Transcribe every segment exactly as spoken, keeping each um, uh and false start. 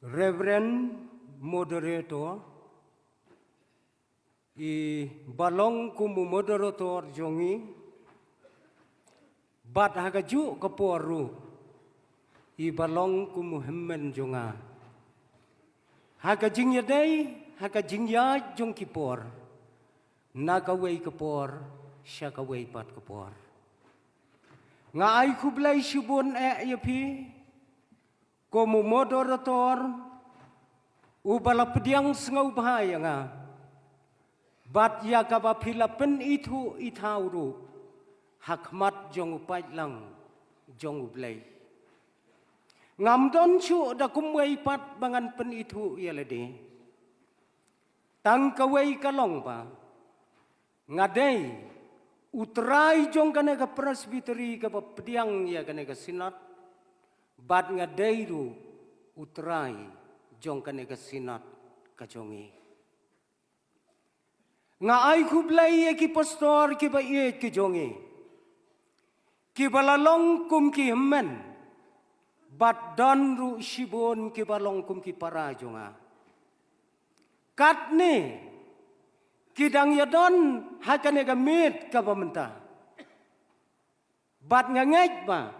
Reverend Moderator, i ba long kum u moderator jong ngi, bad ha kajuh ka por ruh, i ba long kum u hynmen jong nga. Ha ka jingïadei, ha ka jingïaid jong ki por, na kawei ka por sha kawei pat ka por. Nga ai khublei shibun eh ïa phi, kum u moderator, u ba la pdiang sngewbha ïa nga, bad ïa kaba phi la pynithuh ithaw ruh ha khmat jong u paidlang jong U Blei. Ngam don shuh da kumwei pat ba ngan pynithuh ïa lade. Tang kawei ka long ba nga dei u trai jong kane ka Presbytery kaba pdiang ïa kane ka Synod, bad nga dei ruh u trai jong kane ka Synod ka jong ngi. Nga ai khublei ïa ki pastor kiba ïeit ki jong ngi, kiba la long kum ki hynmen, bad don ruh shibun kiba long kum ki para jong nga. Katne ki dang ïadon ha kane ka miet kaba mynta. Bad nga ngeit ba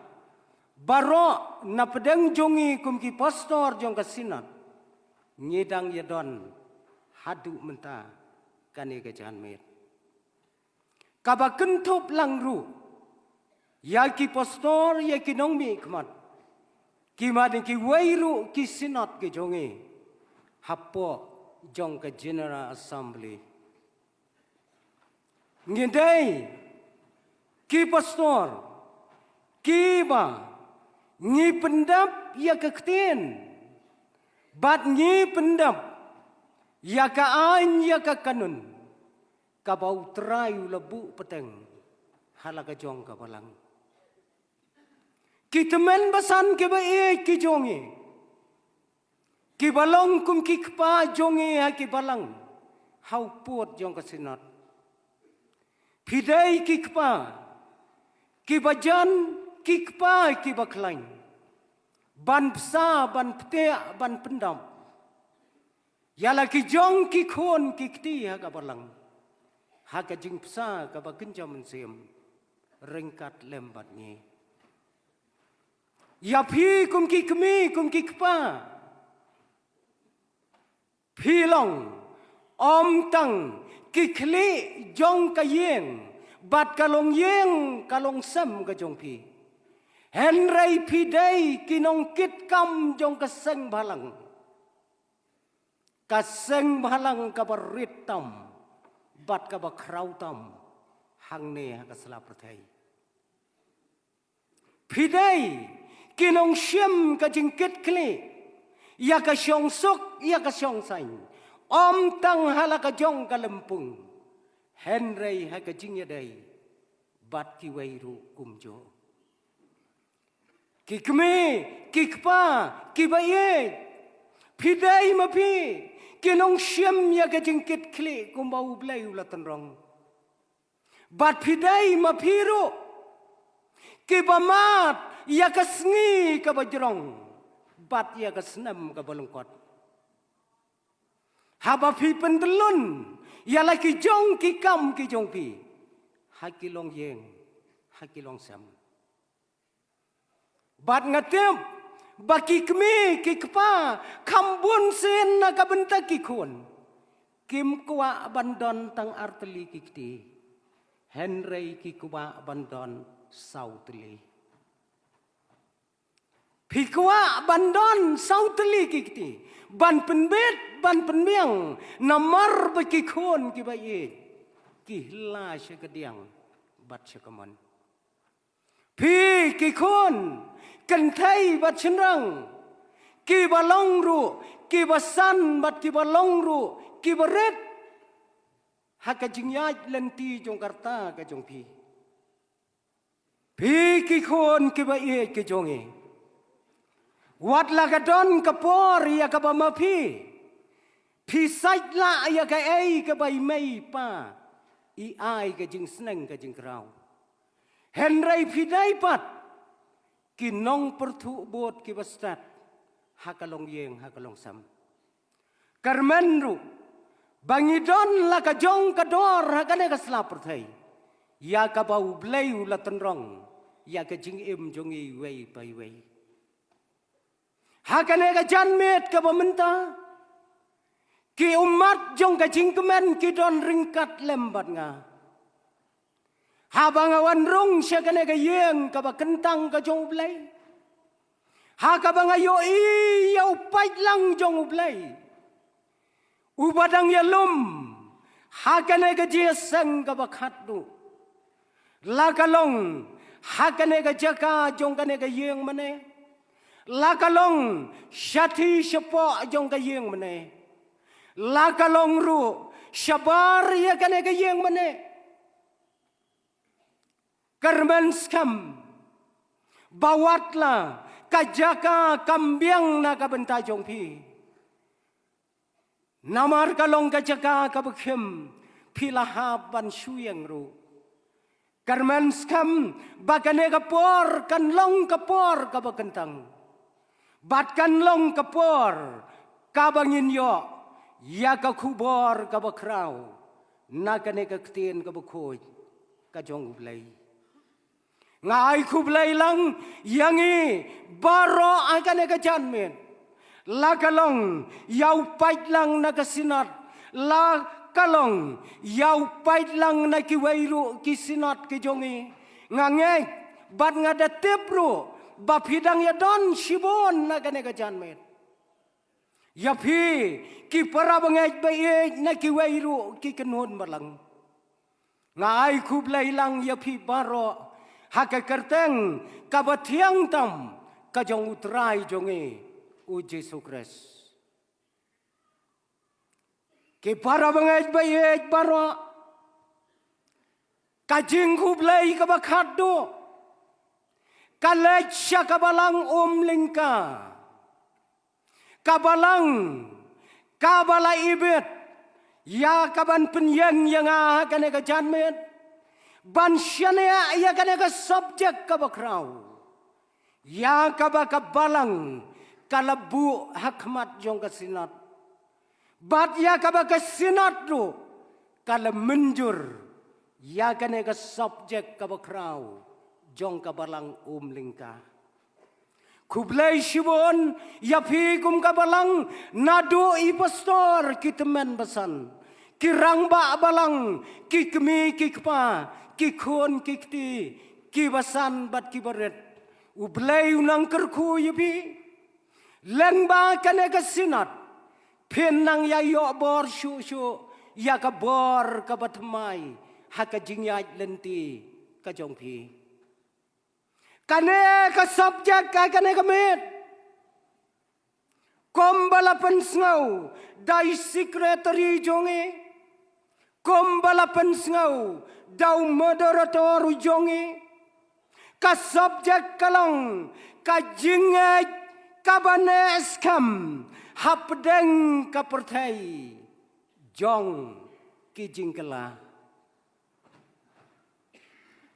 baroh na pdeng jong ngi kum ki pastor jong ka Synod, ngi dang ïadon haduh mynta kane ka janmiet. Kaba kynthup lang ruh ïa ki pastor, ïa ki nongmihkhmat, ki mane kiwei ruh ki Synod ki jong ngi hapoh jong ka General Assembly. Ngi dei ki pastor kiba ngi pyndap ïa ka ktien, bad ngi pyndap ïa ka aiñ, ïa ka kanun kaba U Trai u la buh pateng ha la ka jong ka balang. Ki tymmen basan kiba ïeit ki jong ngi, kiba long kum ki kpa jong ngi ha ki balang ha u pud jong ka Synod. Phi dei ki kpa kiba jan, ki kpa kiba khlaiñ ban bsa, ban pteh, ban pyndap ïa la ki jong ki khun ki kti ha ka balang, ha ka jingbsa kaba kynja mynsiem ryngkat lem bad ngi. Ïa phi kum ki kmie, kum ki kpa, phi long ym tang ki khlieh jong ka ïing bad ka longïing ka longsem ka jong phi, hynrei phi dei ki nongkitkam jong ka seng bhalang. Ka seng bhalang kaba rit tam bad kaba khraw tam hangne ha ka sla pyrthei. Phi dei ki nongshim ka jingkitkhlieh ïa ka shongsuk, ïa ka shongsaiñ, ym tang ha la ka jong ka lympung, hynrei ha ka jingïadei bad kiwei ruh kumjuh. Ki kmie, ki kpa kiba ïeit, phi dei ma phi ki nongshim ïa ka jingkitkhlieh kumba U Blei u la tynrong. Bad phi dei ma phi ruh kiba mad ïa ka sngi kaba jrong bad ïa ka snem kaba lyngkot, haba phi pyntyllun ïa la ki jong ki kam ki jong phi ha ki longïing, ha ki longsem. Bad nga tip ba ki kmie ki kpa kham bun sien na ka bynta ki khun, kim kwah ban don tang ar tylli ki kti, hynrei ki kwah ban don saw tylli. Phi kwah ban don saw tylli ki kti ban pynbit, ban pynbiang, namar ba ki khun kiba ïeit ki la sha ka diang bad sha ka mon. Phi ki khun kynthei bad shynrang, kiba long ruh kiba san bad kiba long ruh kiba rit ha ka jingïaid lynti jong ka rta ka jong phi. Phi ki khun kiba ïeit ki jong ngi, wat la ka don ka por ïa kaba ma phi phi sait lah ïa kaei kaba i mei i pa i ai ka jingsneng ka jingkraw, hynrei phi dei pat ki nongpyrthuh bud kiba stet ha ka longïing, ha ka longsem. Kyrmen ruh ba ngi don la ka jong ka dor ha kane ka sla pyrthei, ïa kaba U Blei u la tynrong ïa ka jingim jong ngi iwei pa iwei. Ha kane ka janmiet kaba mynta, ki ummat jong ka jingkmen ki don ryngkat lem bad nga. Haba nga wan rung sha kane ka ïing kaba kyntang ka jong U Blei, ha kaba nga ïohi ïa u paidlang jong U Blei uba dang ïalum ha kane ka jingïaseng kaba khatduh. La ka long ha kane ka jaka jong kane ka ïing mane, la ka long shathie shapoh jong ka ïing mane, la ka long ruh shabar ïa kane ka ïing mane. Kyrmen skhem ba watla ka jaka kam biang na ka bynta jong phi, namar ka long ka jaka kaba khim, phi la hap ban shu ïeng ruh. Kyrmen skhem ba kane ka por kan long ka por kaba kyntang, bad kan long ka por kaba ngin ïoh ïa ka khubor kaba khraw na kane ka ktien kaba khuid ka jong U Blei. Nga ai khublei lang ïa ngi baroh ha kane ka janmiet. La ka long ïa u paidlang na ka Synod, la ka long ïa u paidlang na kiwei ruh ki Synod ki jong ngi. Nga ngeit bad nga da tip ruh ba phi dang ïadon shibun na kane ka janmiet. Ïa phi ki para bangeit ba ïeit na kiwei ruh ki kynhun balang, nga ai khublei lang ïa phi baroh ha ka kyrteng kaba thiang tam ka jong U Trai jong ngi, U Jisu Khrist. Ki para bangeit ba ïeit baroh, ka jingkhublei kaba khatduh ka leit sha ka Balang Umlyngka. Ka Balang kaba la ibit ïa kaban pynïeng ïa nga ha kane ka janmiet ban shaniah ïa kane ka subject kaba khraw, ïa kaba ka Balang ka la buh ha khmat jong ka Synod, bad ïa kaba ka Synod ruh ka la mynjur ïa kane ka subject kaba khraw jong ka Balang Umlyngka. Khublei shibun ïa phi kum ka Balang, naduh i pastor, ki tymmen basan, ki rangbah balang, ki kmie ki kpa, ki khun ki kti, ki basan bad ki barit. U Blei un nang kyrkhu ïa phi. Lyngba kane ka Synod phin nang ïa ïoh bor shuh shuh ïa ka bor kaba thymmai ha ka jingïaid lynti ka jong phi. Kane ka subject ka, kane ka miet, kumba la pynsngew da i secretary jong ngi, kumba la pynsngew da u moderator u jong ngi, ka subject ka long ka jingngeit kaba neh skhem hapdeng ka pyrthei jong ki jingkylla.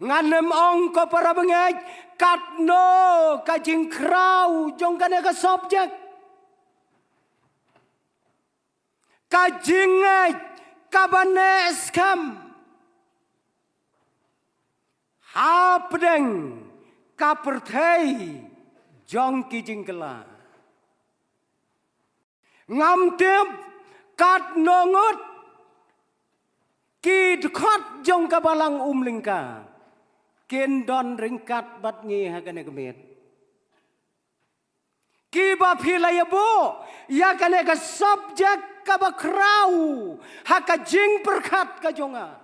Ngan ym ong ko para bangeit katno ka jingkhraw jong kane ka subject. Ka jingngeit kaba neh skhem hapdeng ka pyrthei jong ki jingkylla. Ngam tip katno ngut ki dkhot jong ka Balang Umlyngka kin don ryngkat bad ngi ha kane ka miet, kiba phi la ïabuh ïa kane ka subject kaba khraw ha ka jingpyrkhat ka jong nga,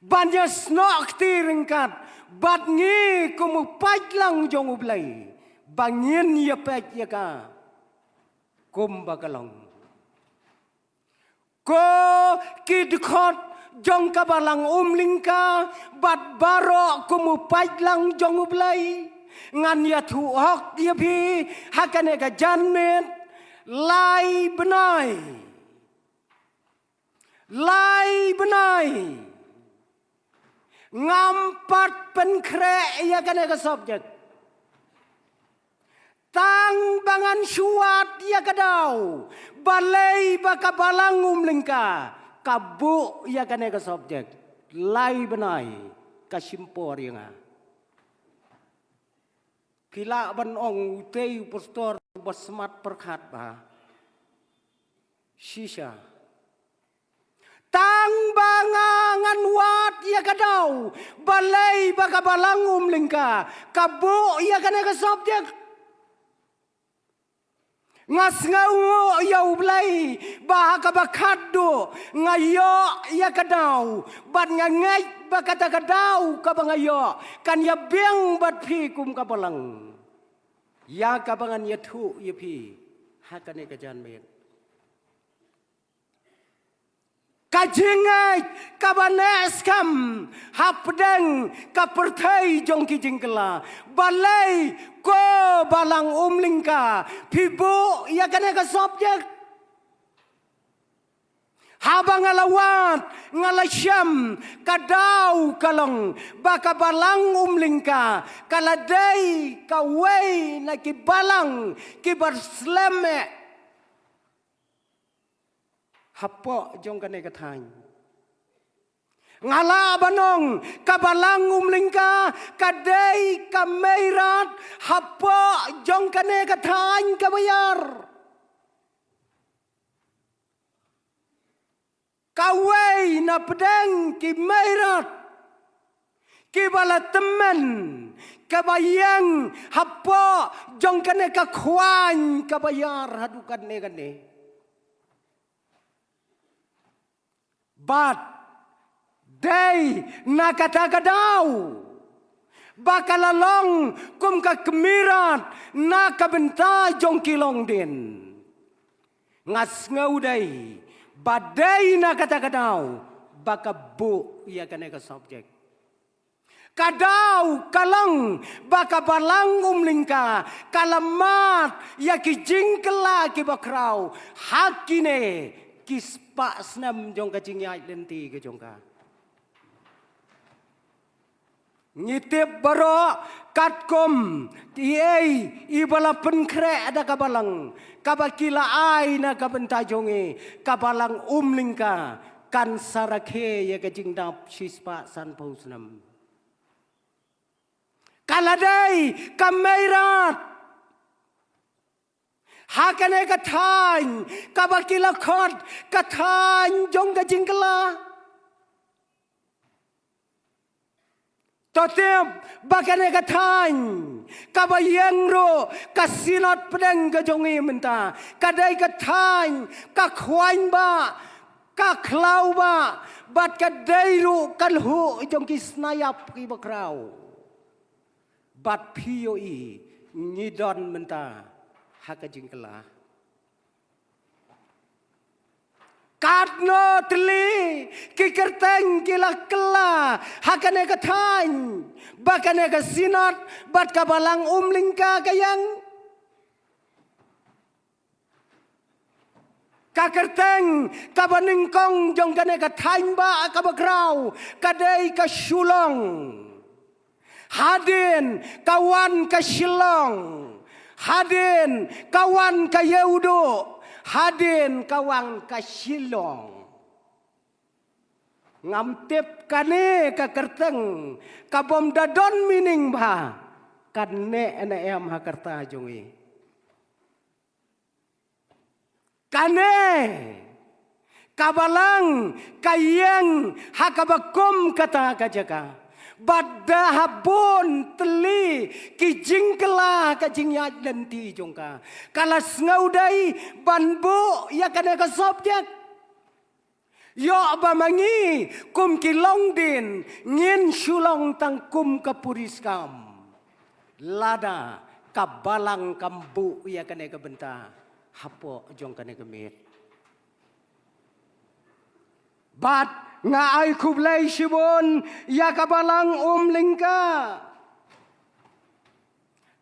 ban ïasnoh kti ryngkat bad ngi kum u paidlang jong U Blei, ba ngin ïa peit ïa ka kumba ka long. Ko ki dkhot jong ka Balang Umlyngka bad baroh kum u paidlang jong U Blei, ngan ïathuh hok ïa phi ha kane ka janmiet, lai bnai, lai bnai ngam pat pynkhreh ïa kane ka subject. Tang ba ngan shu wad ïa ka daw, balei ba ka Balang Umlyngka ka buh ïa kane ka subject. Lai bnai ka shim por ïa nga. Ki lah ban ong utei u pastor ba smat pyrkhat bha. Shisha. Tang ba nga ngan wad ïa ka daw, balei ba ka Balang Umlyngka ka buh ïa kane ka subject. Nga sngewnguh ïa U Blei ba ha kaba khatduh nga ïoh ïa ka daw, bad nga ngeit ba kata ka daw kaba nga ïoh kan ïa biang bad phi kum ka Balang, ïa kaba ngan ïathuh ïa phi ha kane ka janmiet. Ka jingngeit kaba neh skhem hapdeng ka pyrthei jong ki jingkylla. Balei ko Balang Umlyngka phi buh ïa kane ka subject? Haba nga la wad, nga la shem, ka daw ka long ba ka Balang Umlyngka ka la dei kawei na ki balang kiba slem eh hapoh jong kane ka thaiñ. Nga lah ban ong ka Balang Umlyngka ka dei ka Meirat hapoh jong kane ka thaiñ kaba ïar. Kawei na pdeng ki Meirat kiba la tymmen, kaba ïeng hapoh jong kane ka khwaiñ kaba ïar haduh katne katne. Bad dei na kata ka daw ba ka la long kum ka Meirat na ka bynta jong ki longdien. Nga sngew dei ba dei na kata ka daw ba ka buh ïa kane ka subject. Ka daw ka long ba ka Balang Umlyngka ka la mad ïa ki jingkylla kiba khraw ha kine ki spah snem jong ka jingïaid lynti ka jong ka. Ngi tip baroh katkum i ei iba la pynkhreh da ka Balang kaba ki la ai na ka bynta jong ngi, ka Balang Umlyngka kan sa rakhe ïa ka jingdap shispah sanphew snem. Ka la dei ka Meirat ha kane ka thaiñ kaba ki la khot ka thaiñ jong ka jingkylla. To tip ba kane ka thaiñ kaba ïeng ruh ka Synod pdeng ka jong ngi mynta ka dei ka thaiñ, ka khwaiñ ba, ka khlaw ba, bad ka dei ruh ka lhuh jong ki sniap kiba khraw. Bad phi ïohi ngi don mynta ha ka jingkylla. Katno tylli ki kyrteng ki la kylla ha kane ka thaiñ ba kane ka Synod bad ka Balang Umlyngka ka ïeng. Ka kyrteng kaba nyngkong jong kane ka thaiñ ba kaba khraw ka dei ka Shulong. Hadien ka wan ka Shillong. Hadien ka wan ka Ïewduh. Hadien ka wan ka Shillong. Ngam tip kane ka kyrteng ka bym da don meaning bha kan neh ne em ha ka rta jong ngi. Kane ka Balang ka ïeng ha kaba kum kata ka jaka. Bad da ha bun tylli ki jingkylla ka jingïaid lynti jong ka, ka la sngewdei ban buh ïa kane ka subject. Ïoh ba ma ngi kum ki longdien ngin shu long tang kum ka puriskam. Lada ka Balang kam buh ïa kane ka bynta hapoh jong kane ka miet. Bad nga ai khublei shibun ïa ka Balang Umlyngka.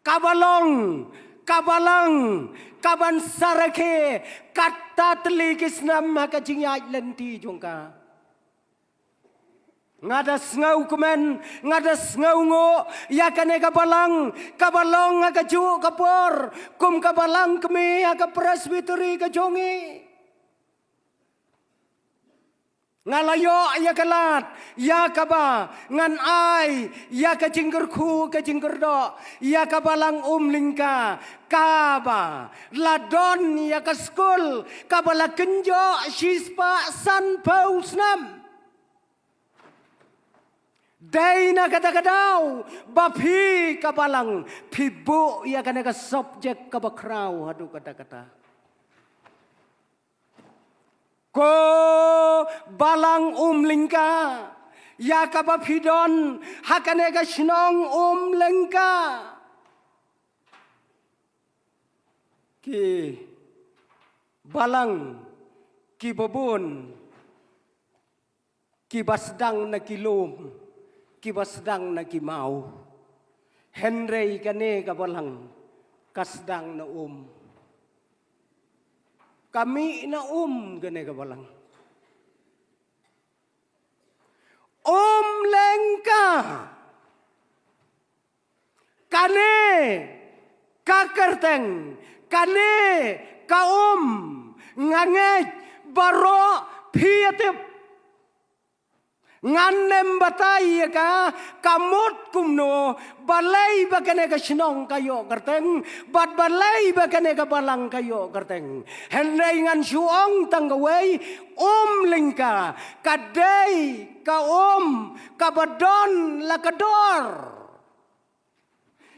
Ka Balang, ka Balang, ka ban sa rakhe katta tylli ki snem ha ka jingïaid lynti jong ka. Nga da sngew kmen, nga da sngew nguh ïa kane ka balang, kaba long ha kajuh ka por kum ka balang kmie ha ka Presbytery ka jong ngi. Nga la ïoh ïa ka lad ïa kaba ngan ai ïa ka jingkyrkhu ka jingkyrdoh ïa ka balang Umlyngka, kaba la don ïa ka skul kaba la kynjoh shispah sanphew snem. Dei na kata ka daw ba phi ka balang phi buh ïa kane ka subject kaba khraw haduh katta katta. Ko balang Umlyngka, ïa kaba phi don ha kane ka shnong Umlyngka, ki balang kiba bun kiba sdang na ki lum, kiba sdang na ki maw. Hynrei kane ka balang ka sdang na um. Ka mih na um kane ka balang. Umlyngka. Kane ka kyrteng, kane ka um, nga ngeit baroh phi ïa tip. Ngan ym batai ïa ka, ka mut kumno, balei ba kane ka shnong ka ïoh kyrteng, bad balei ba kane ka balang ka ïoh kyrteng. Hynrei ngan shu ong tang kawei, Umlyngka, ka dei ka um kaba don la ka dor.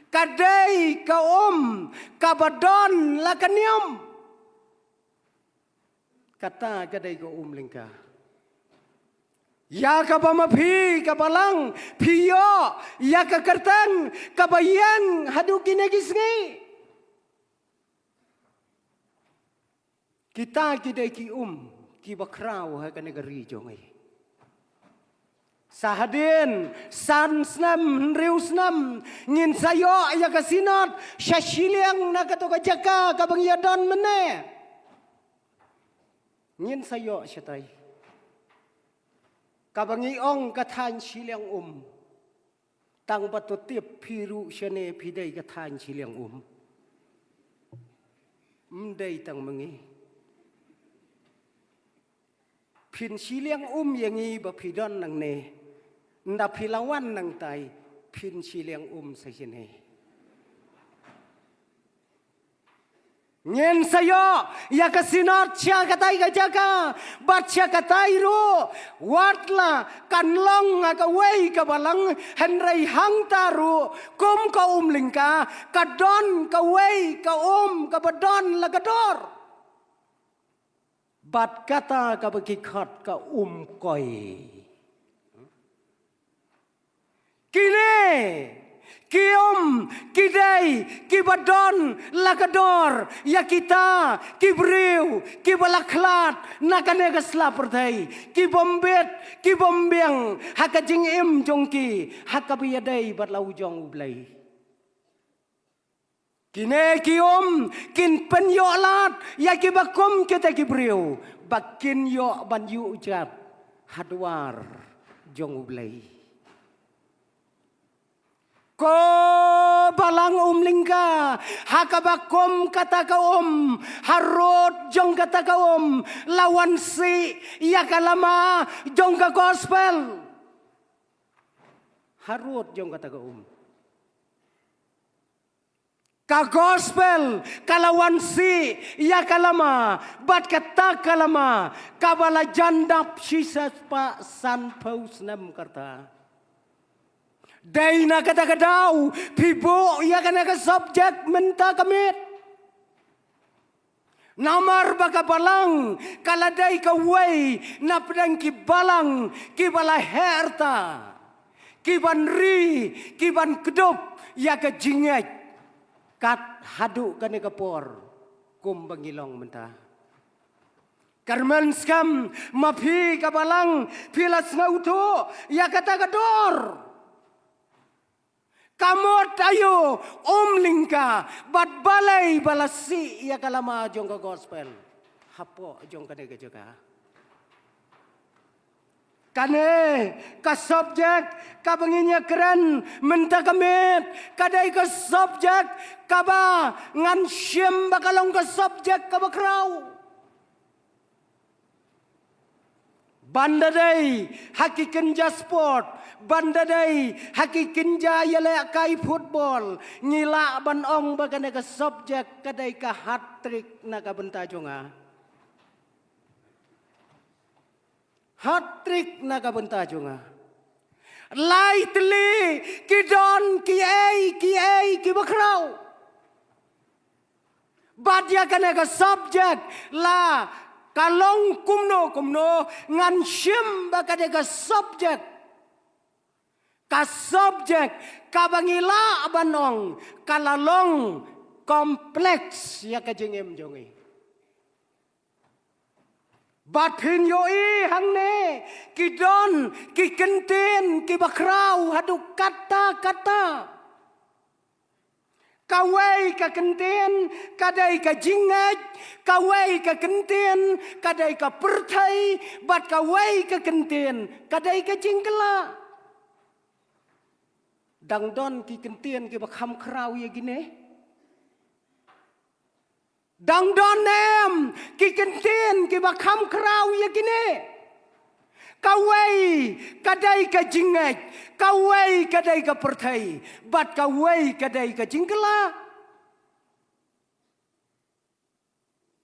Ka dei ka um kaba don la ka niam. Kata ka dei ka Umlyngka. Ïa kaba ma phi ka balang phi ïoh ïa ka kyrteng kaba ïeng haduh kine ki sngi. Kita ki dei ki um kiba khraw ha kane ka ri jong ngi. Sa hadien san snem, hynriew snem, ngin sa ïoh ïa ka synod sha shiliang na kato ka jaka kaba ngi ïa don mynne. Ngin sa ïoh shatai kaba ngi ong ka thaiñ shiliang um. Tang ba to tip phi ruh shane phi dei ka thaiñ shiliang um. Ym dei tang ma ngi. Phin shiliang um ïa ngi ba phi don nangne. Nda phi la wan nangtai phin shiliang um sa shane. Ngin sa ïoh ïa ka synod sha katai ka jaka bad sha katai ruh, wat la kan long ha kawei ka balang, hynrei hangta ruh kum ka Umlyngka ka don kawei ka um kaba don la ka dor. Bad kata kaba ki khot ka um koi. Kine ki um ki dei kiba don la ka dor ïa kita ki briew kiba la khlad na kane ka sla pyrthei, ki bym bit ki bym biang ha ka jingim jong ki ha kaba ïadei bad la u jong U Blei. Kine ki um kin pynïoh lad ïa kiba kum kita ki briew ba kin ïoh ban ïuh jat ha dwar jong U Blei. Ko balang Umlyngka, ha kaba kum kata ka um, harud jong kata ka um la wan sih ïa ka lama jong ka gospel. Harud jong kata ka um. Ka gospel ka la wan sih ïa ka lama, bad kata ka lama kaba la jan dap shispah sanphew snem ka rta. Dei na kata ka daw phi buh ïa kane ka subject mynta ka miet. Namar ba ka balang ka la dei kawei na pdeng ki balang kiba la heh rta, kiban ri, kiban kdup ïa ka jingngeit kat haduh kane ka por kumba ngi long mynta. Kyrmen skhem ma phi ka balang phi la sngewthuh ïa kata ka dor. Ka mut aïu Umlyngka bad balei ba la sih ïa ka lama jong ka gospel hapoh jong kane ka jaka. Kane ka subject kaba ngin ïa kren mynta ka miet, ka dei ka subject kaba ngan shim ba ka long ka subject kaba khraw. Ban da dei ha ki kynja sport, ban da dei ha ki kynja ïalehkai football, ngi lah ban ong ba kane ka subject ka dei ka hat-trick na ka bynta jong nga. Hat-trick na ka bynta jong nga. Lai tylli ki don kiei kiei kiba khraw. Bad ïa kane ka subject la ka long kumno kumno, ngan shim ba kane ka subject, ka subject kaba ngi lah ban ong ka la long complex ïa ka jingim jong ngi. Bad phin ïohi hangne ki don ki kyntien kiba khraw haduh katta katta. Kawei ka kyntien ka dei ka jingngeit, kawei ka kyntien ka dei ka pyrthei, bad kawei ka kyntien ka dei ka jingkylla. Dang don ki kyntien kiba kham khraw ïa kine? Dang don em ki kyntien kiba kham khraw ïa kine? Kawei ka dei ka jingngeit, kawei ka dei ka pyrthei, bad kawei ka dei ka jingkylla.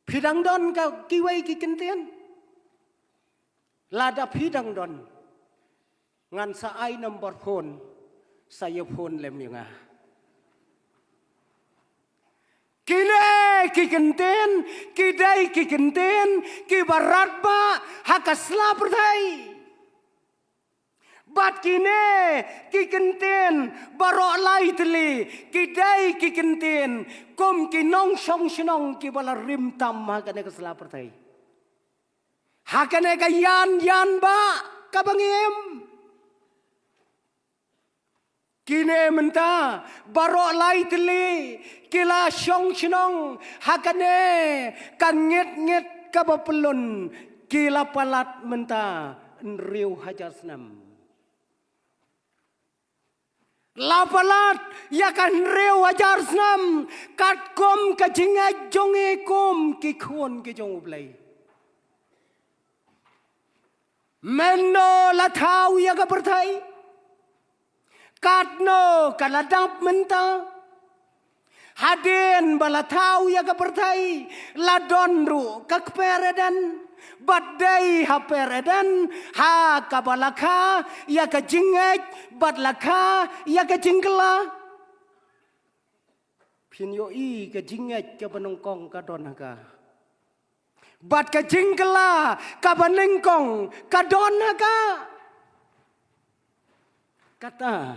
Phi dang don ka kiwei ki kyntien? Lada phi dang don, ngan sa ai number phone, sa ïa phone lem ïa nga. Kine ki kyntien ki dei ki kyntien kiba radbah ha ka sla pyrthei. Bad kine ki kyntien baroh lai tylli ki dei ki kyntien kum ki nongshong shnong kiba la rim tam ha kane ka sla pyrthei. Ha kane ka ïan ïan bah kaba ngi im. Kine mynta baroh lai tylli ki la shong shnong ha kane ka ngit ngit kaba pyllun, ki la palat mynta hynriew hajar snem. La palat ïa ka hynriew hajar snem katkum ka jingngeit jong ngi kum ki khun ki jong U Blei. Mynno la thaw ïa ka pyrthei? Katno ka la dap mynta? Hadien ba la thaw ïa ka pyrthei la don ruh ka kper Eden. Bad dei ha kper Eden ha kaba la kha ïa ka jingngeit bad la kha ïa ka jingkylla. Phin ïohi ka jingngeit kaba nyngkong ka don ha ka. Bad ka jingkylla kaba nyngkong ka don ha ka. Kata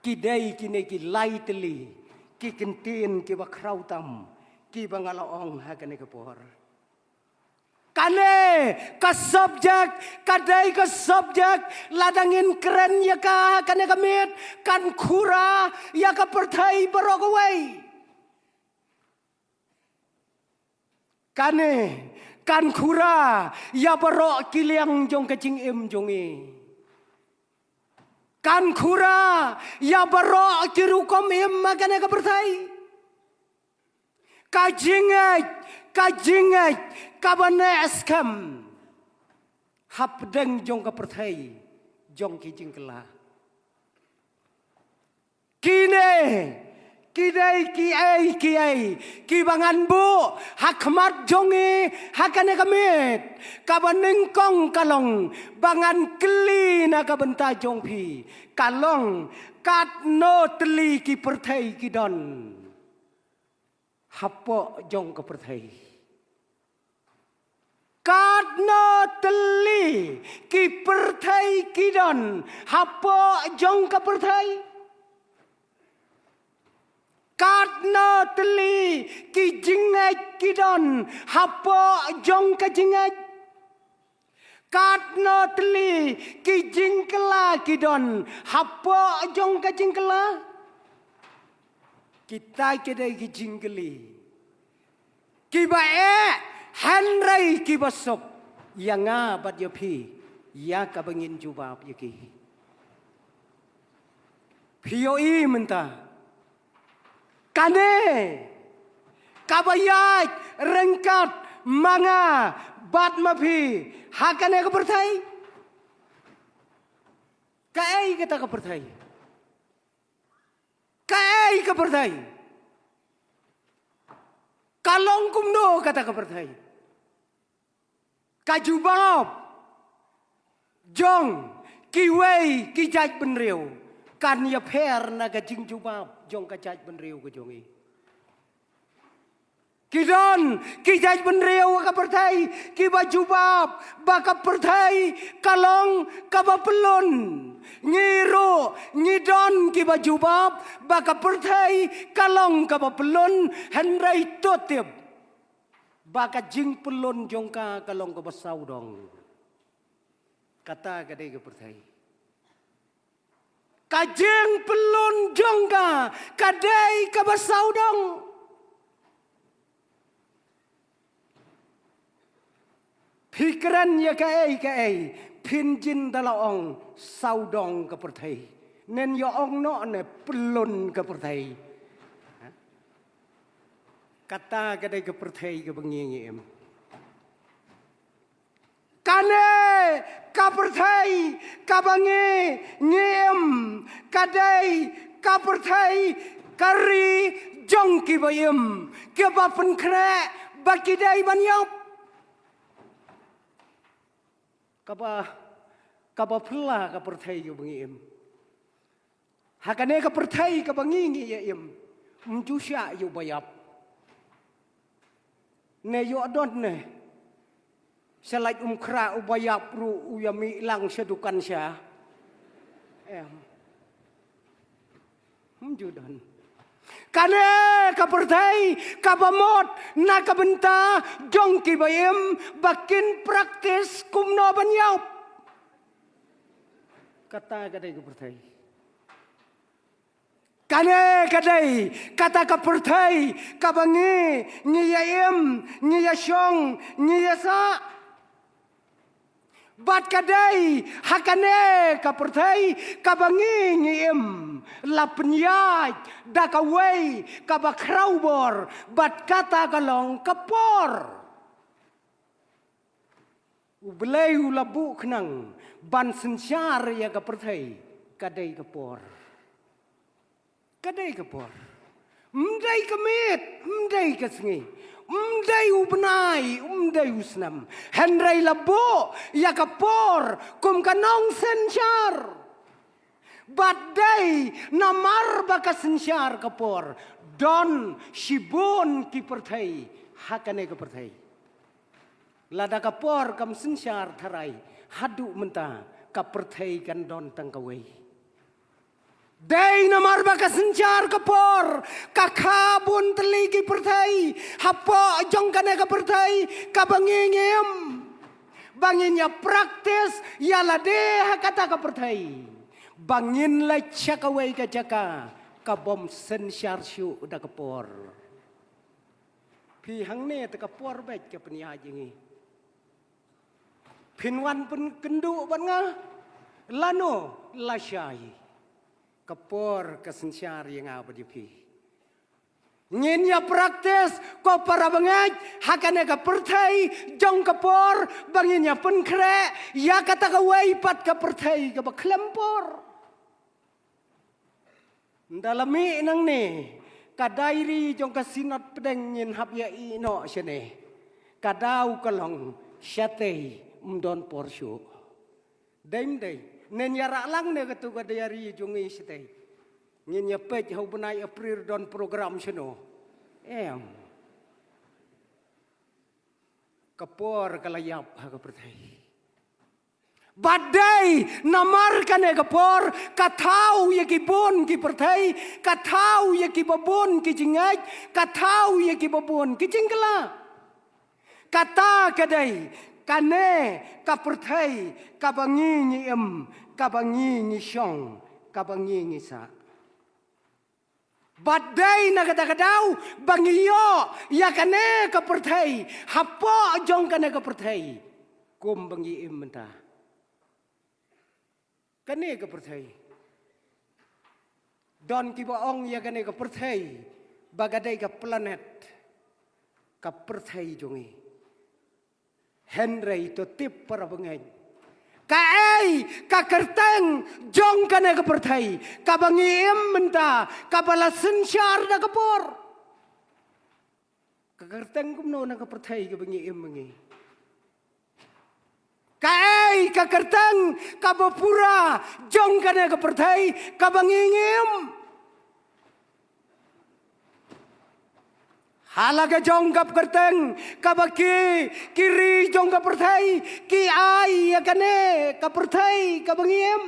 ki dei kine ki lai tylli ki kyntien kiba khraw tam kiba nga la ong ha kane ka por. Kane ka subject ka dei ka subject lada ngin kren ïa ka ha kane ka miet kan khura ïa ka pyrthei baroh kawei. Kane kan khura ïa baroh ki liang jong ka jingim jong ngi. Kan khura ïa baroh ki rukom im ha kane ka pyrthei. Ka jingngeit, ka jingngeit kaba neh skhem hapdeng jong ka pyrthei jong ki jingkylla. Kine ki dei kiei kiei kiba ngan buh ha khmat jong ngi ha kane ka miet. Kaba nyngkong ka long ba ngan kylli na ka bynta jong phi, ka long katno tylli ki pyrthei ki don hapoh jong ka pyrthei? Katno tylli ki pyrthei ki don hapoh jong ka pyrthei? Katno tylli ki jingngeit ki don hapoh jong ka jingngeit? Katno tylli ki jingkylla ki don hapoh jong ka jingkylla? Kita ki dei ki jingkylli kiba eh hynrei kiba suk ïa nga bad ïa phi. ïa kaba ngin jubab ïa ki. Phi ïohi mynta, kane kaba ïaid ryngkat ma nga bad ma phi ha kane ka pyrthei. Kaei kata ka pyrthei? Kaei ka pyrthei? Ka long kumno kata ka pyrthei? Ka jubab jong kiwei ki jaitbynriew kan ïapher na ka jingjubab jong ka jaitbynriew ka jong i. Ki don ki jaitbynriew ha ka pyrthei kiba jubab ba ka pyrthei ka long kaba pyllun. Ngi ruh ngi don kiba jubab ba ka pyrthei ka long kaba pyllun, hynrei to tip ba ka jingpyllun jong ka ka long kaba sawdong. Kata ka dei ka pyrthei. Ka jingpyllun jong ka ka dei kaba sawdong. Phi kren ïa kaei kaei, phin jin da la ong sawdong ka pyrthei. Nen ïa ong noh ne pyllun ka pyrthei. Kata ka dei ka pyrthei kaba ngi ngi im. Kane ka pyrthei kaba ngi ngi im ka dei ka pyrthei ka ri jong kiba im, kiba pynkhreh ba ki dei ban ïap. Kaba, kaba phylla ka pyrthei kaba ngi im. Ha kane ka pyrthei kaba ngi ngi ïa im, ym ju shah ïa uba ïap. Ne ïoh don ne sha lait um khrah uba ïap ruh u ïa mih lang sha dukan sha. Em. Ym ju don. Kane ka pyrthei kaba mut na ka bynta jong kiba im ba kin praktis kumno ban ïap. Kata ka dei ka pyrthei. Kane ka dei kata ka pyrthei kaba ngi ngi ïa im, ngi ïa shong, ngi ïa sah. Bad ka dei ha kane ka pyrthei kaba ngi ngi im la pynïaid da kawei kaba khraw bor, bad kata ka long ka por. U Blei u la buh khnang ban synshar ïa ka pyrthei, ka dei ka por. Ka dei ka por. Ym dei ka miet, ym dei ka sngi, ym dei u bnai, ym dei u snem. Hynrei la buh ïa ka por kum ka nongsynshar. Bad dei namar ba ka synshar ka por, don shibun ki pyrthei ha kane ka pyrthei. Lada ka por kam synshar tharai, haduh mynta ka pyrthei kan don tang kawei. Dei namar ba ka synshar ka por, ka kha bun tylli ki pyrthei hapoh jong kane ka pyrthei kaba ngi ngi im, ba ngin ïa praktis ïa lade ha kata ka pyrthei, ba ngin leit sha kawei ka jaka ka bym synshar shuh da ka por. Phi, hangne te ka por beit ka pynïaid ïa ngi. Phin wan pynkynduh bad nga lano lashai. Ka por ka synshar ïa nga bad ïa phi. Ngin ïa praktis, ko para bangeit, ha kane ka pyrthei jong ka por, ba ngin ïa pynkhreh ïa kata kawei pat ka pyrthei kaba khlem por. Ynda la mih nangne ka diary jong ka Synod Pdeng, ngin hap ïa ïeh noh shane. Ka daw ka long shatei, ym don por shuh. Dei ym dei? Nen ïa rah lang ne katu ka diary jong ngi shatei. Ngin ïa peit ha u bnai April don program shano. Em. Ka por ka la ïap ha ka pyrthei. Bad dei namar kane ka por ka thaw ïa ki bun ki pyrthei, ka thaw ïa kiba bun ki jingngeit, ka thaw ïa kiba bun ki jingkylla. Kata ka dei kane ka pyrthei kaba ngi ngi im, kaba ngi ngi shong, kaba ngi ngi sah. Bad dei na kata ka daw ba ngi ïoh ïa kane ka pyrthei, hapoh jong kane ka pyrthei, kum ba ngi im mynta. Kane ka pyrthei. Don kiba ong ïa kane ka pyrthei ba ka dei ka planet, ka pyrthei jong ngi. Hynrei to tip para bangeit, kaei ka kyrteng jong kane ka pyrthei kaba ngi im mynta, kaba la synshar da ka por? Ka kyrteng kumno na ka pyrthei kaba ngi im ma ngi? Kaei ka kyrteng kaba pura jong kane ka pyrthei kaba ngi im? Ha la ka jong ka kyrteng kaba ki, ki ri jong ka pyrthei ki ai ïa kane ka pyrthei kaba ngi im.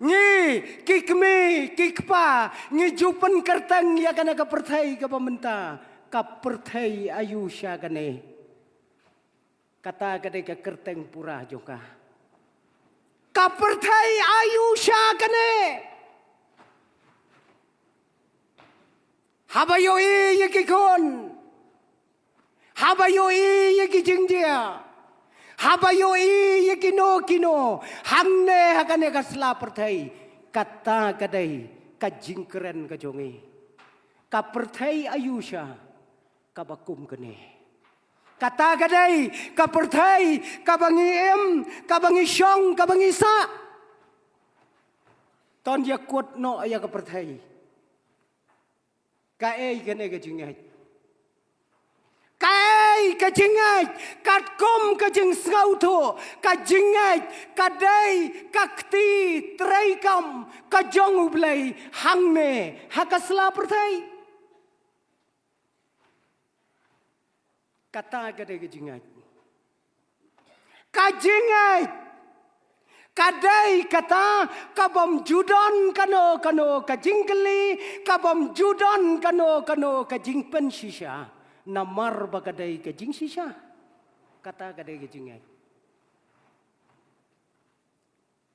Ngi, ki kmie, ki kpa, ngi ju pynkyrteng ïa kane ka pyrthei kaba mynta, ka pyrthei ayu sha kane. Kata ka dei ka kyrteng pura jong ka. Ka pyrthei ayu sha kane. Haba ïohi ïa ki khun, haba ïohi ïa ki jingjia, haba ïohi ïa kino kino hangne ha kane ka sla pyrthei, kata ka dei ka jingkren ka jong ngi. Ka pyrthei ayu sha kaba kum kane. Kata ka dei ka pyrthei kaba ngi im, kaba ngi shong, kaba ngi sah. To ïa kut noh ïa ka pyrthei. Kaei kane ka jingngeit? Kaei ka jingngeit? Katkum ka jingsngewthuh, ka jingngeit ka dei ka kti treikam ka jong U Blei hangne ha ka sla pyrthei. Kata ka dei ka jingngeit. Ka jingngeit ka dei kata kabym ju don kano kano ka jingkylli, kabym ju don kano kano ka jingpynshisha, namar ba ka dei ka jingshisha. Kata ka dei ka jingngeit.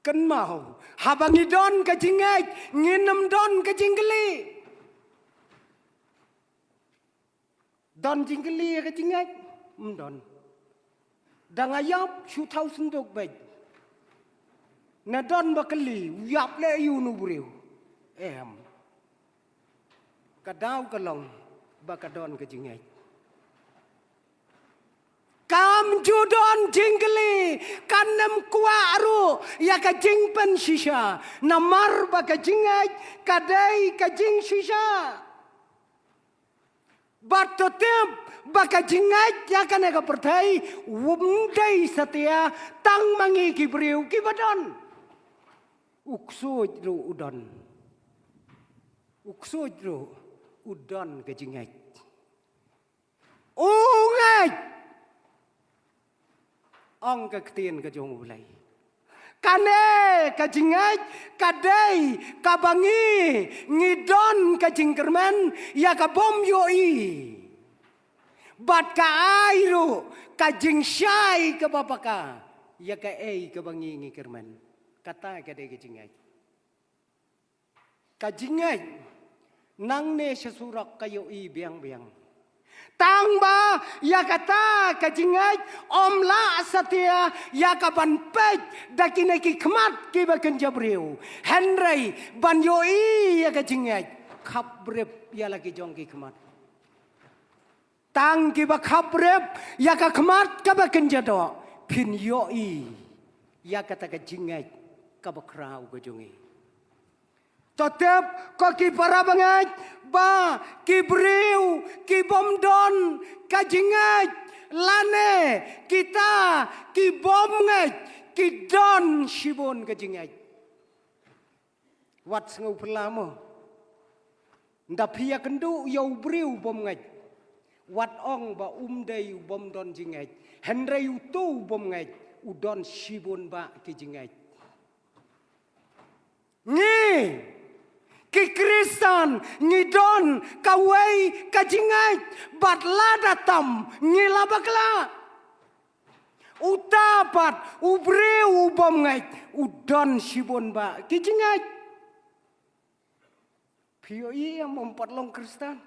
Kynmaw, haba ngi don ka jingngeit, ngin ym don ka jingkylli. Don jingkylli ïa ka jingngeit? Ym don. Da nga ïap shu thaw synduk beit. Na don ba kylli, u ïap leh ïa u briew? Em. Ka daw ka long ba ka don ka jingngeit. Kam ju don jingkylli, kan ym kwah ruh ïa ka jingpynshisha, namar ba ka jingngeit ka dei ka jingshisha. Bad to tip ba ka jingngeit ïa kane ka pyrthei um dei satia tang ma ngi ki briew kiba don. U ksuid ruh u don. U ksuid ruh u don ka jingngeit. U ngeit. Ong ka ktien ka jong U Blei, kane ka jingngeit ka dei kaba ngi, ngi don ka jingkyrmen ïa kabym ïohi. Bad ka ai ruh ka jingshai kaba paka ïa kaei kaba ngi, ngi kyrmen. Kata ka dei ka jingngeit. Ka jingngeit nangne sha surok ka ïohi biang biang. Tang ba ïa kata ka jingngeit ym lah satia ïa ka ban peit da kine ki khmat kiba kynja briew, hynrei ban ïohi ïa ka jingngeit khapbrip ïa la ki jong ki khmat. Tang kiba khapbrip ïa ka khmat kaba kynja doh phin ïohi ïa kata ka jingngeit kaba khraw ka jong ngi. To tip ko ki para bangeit ba ki briew kibym don ka jingngeit lane kita kibym ngeit ki don shibun ka jingngeit. Wat sngew phylla mo. Nda phi ïakynduh ïa u briew bym ngeit, wat ong ba um dei u bym don jingngeit, hynrei uto u bym ngeit u don shibun bah ki jingngeit. Ngi ki Khristan ngi don kawei ka jingngeit, bad lada tam ngi la bakla. Uta pat u briew u bym ngeit u don shibun bah ki jingngeit. Phi ïohi em, ym pat long Khristan.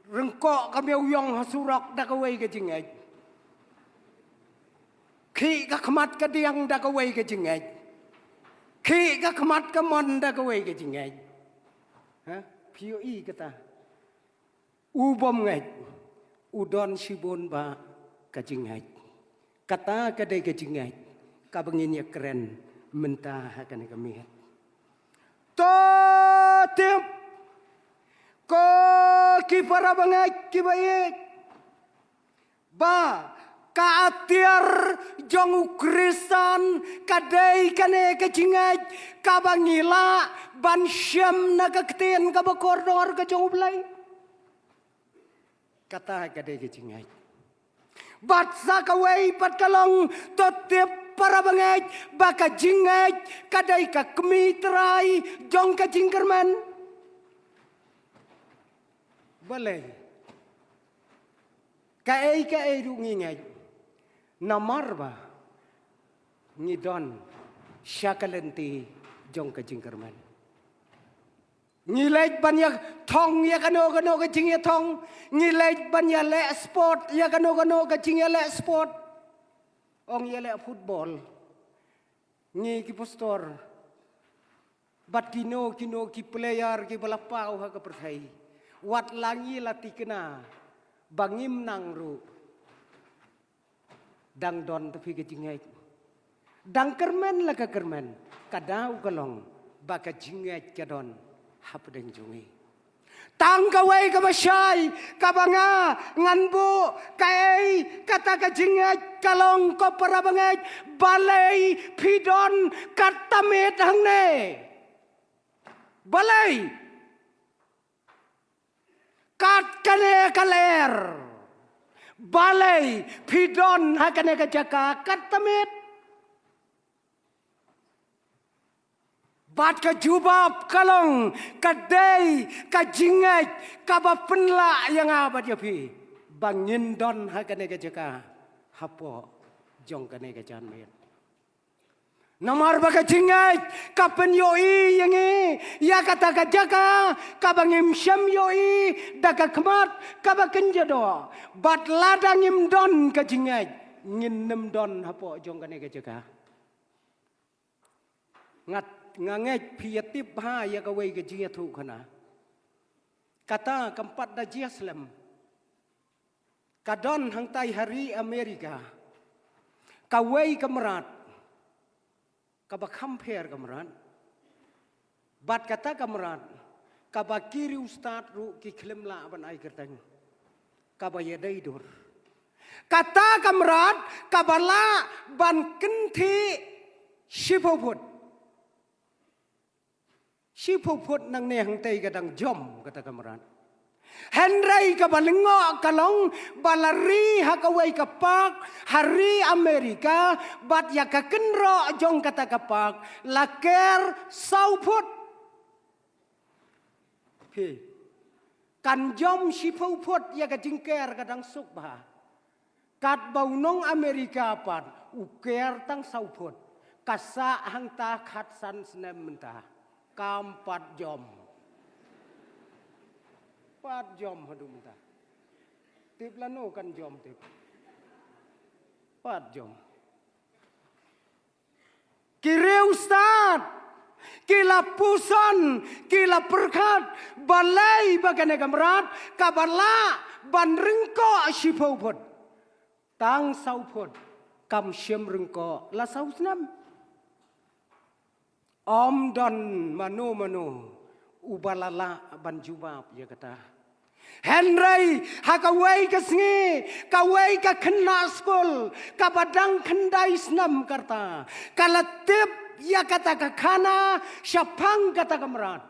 Ryngkoh ka miaw ïong ha surok da kawei ka jingngeit. ka khmat ka diang da kawei ka jingngeit. Khih ka khmat ka mon da kawei ka jingngeit. Ha? Phi ïohi kata. U bym ngeit, u don shibun ba ka jingngeit. Kata ka dei ka jingngeit kaba ngin ïa kren mynta ha kane ka miet. To tip, ko ki para bangeit kiba ïeit, ba ka atiar jong u Khristan ka dei kane ka jingngeit kaba ngi lah ban shem na ka ktien kaba kordor ka jong U Blei. Kata ka dei ka jingngeit. Bad sa kawei pat ka long, to tip para bangeit, ba ka jingngeit ka dei ka kmie trai jong ka jingkyrmen. Balei? Kaei kaei ruh ngi ngeit. Namar ba ngi don sha ka lynti jong ka jingkyrmen. Ngi leit ban ïa thong ïa kano kano ka jingïathong. Ngi leit ban ïaleh sport ïa kano kano ka jingïaleh sport. Ong ïaleh football. Ngi ki pastor bad kino kino ki player kiba la paw ha ka pyrthei, wat la ngi la tikna ba ngim nang ruh, dang don te phi ka jingngeit. Dang kyrmen la ka kyrmen, ka daw ka long ba ka jingngeit ka don hapdeng jong ngi. Tang kawei kaba shai, kaba nga ngan buh, kaei kata ka jingngeit ka long, ko para bangeit, balei phi don katta miet hangne? Balei? Kat kane ka lyer. Balei phi don ha kane ka jaka katta miet? Bad ka jubab ka long, ka dei ka jingngeit kaba pynlah ïa nga bad ïa phi ba ngin don ha kane ka jaka hapoh jong kane ka janmiet. Namar ba ka jingngeit ka pynïohi ïa ngi ïa kata ka jaka kaba ngim shym ïohi da ka khmat kaba kynja doh. Bad lada ngim don ka jingngeit, ngin nym don hapoh jong kane ka jaka. Nga, nga ngeit phi ïa tip bha ïa kawei ka jingïathuhkhana. Kata kam pat da jia slem. Ka don hangtai ha ri Amerika kawei ka mrad kaba kham pher ka mrad. Bad kata ka mrad kaba ki riewstad ruh ki khlem lah ban ai kyrteng, kaba ïadei dur. Kata ka mrad kaba lah ban kynthih shiphew phut. Shiphew phut nangne hangtei ka dang jom kata ka mrad. Hynrei kaba lyngngoh ka long ba la ri ha kawei ka park ha ri Amerika, bad ïa ka kynroh jong kata ka park la ker saw phut. Phi, kan jom shiphew phut ïa ka jingker ka dang suk bha. Katba u nong Amerika pat u ker tang saw phut. Ka sah hangta khatsan snem mynta. Kam pat jom. Pat jom haduh mynta. Tip lano kan jom tip. Pat jom. Ki riewstad, ki la puson, ki la pyrkhat, balei ba kane ka mrad kaba lah ban ryngkoh shiphew phut, tang saw phut kam shym ryngkoh la saw snem. Ym don mano mano uba la lah ban jubab ïa kata. Hynrei ha kawei ka sngi, kawei ka khynnah skul kaba dang khyndai snem ka rta, ka la tip ïa kata ka khana shaphang kata ka mrad.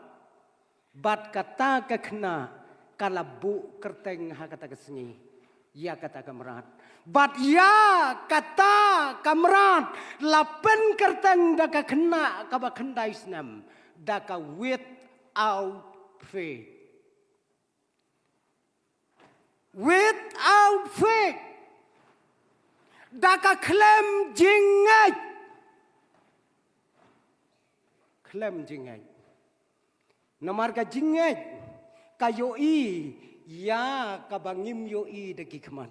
Bad kata ka khynnah ka la buh kyrteng ha kata ka sngi ïa kata ka mrad. Bad ïa kata ka mrad la pynkyrteng da ka khynnah kaba khyndai snem da ka Without Faith. Without Faith. Da ka khlem jingngeit. Khlem jingngeit. Namar ka jingngeit ka ïohi ïa kaba ngim ïohi da ki khmat.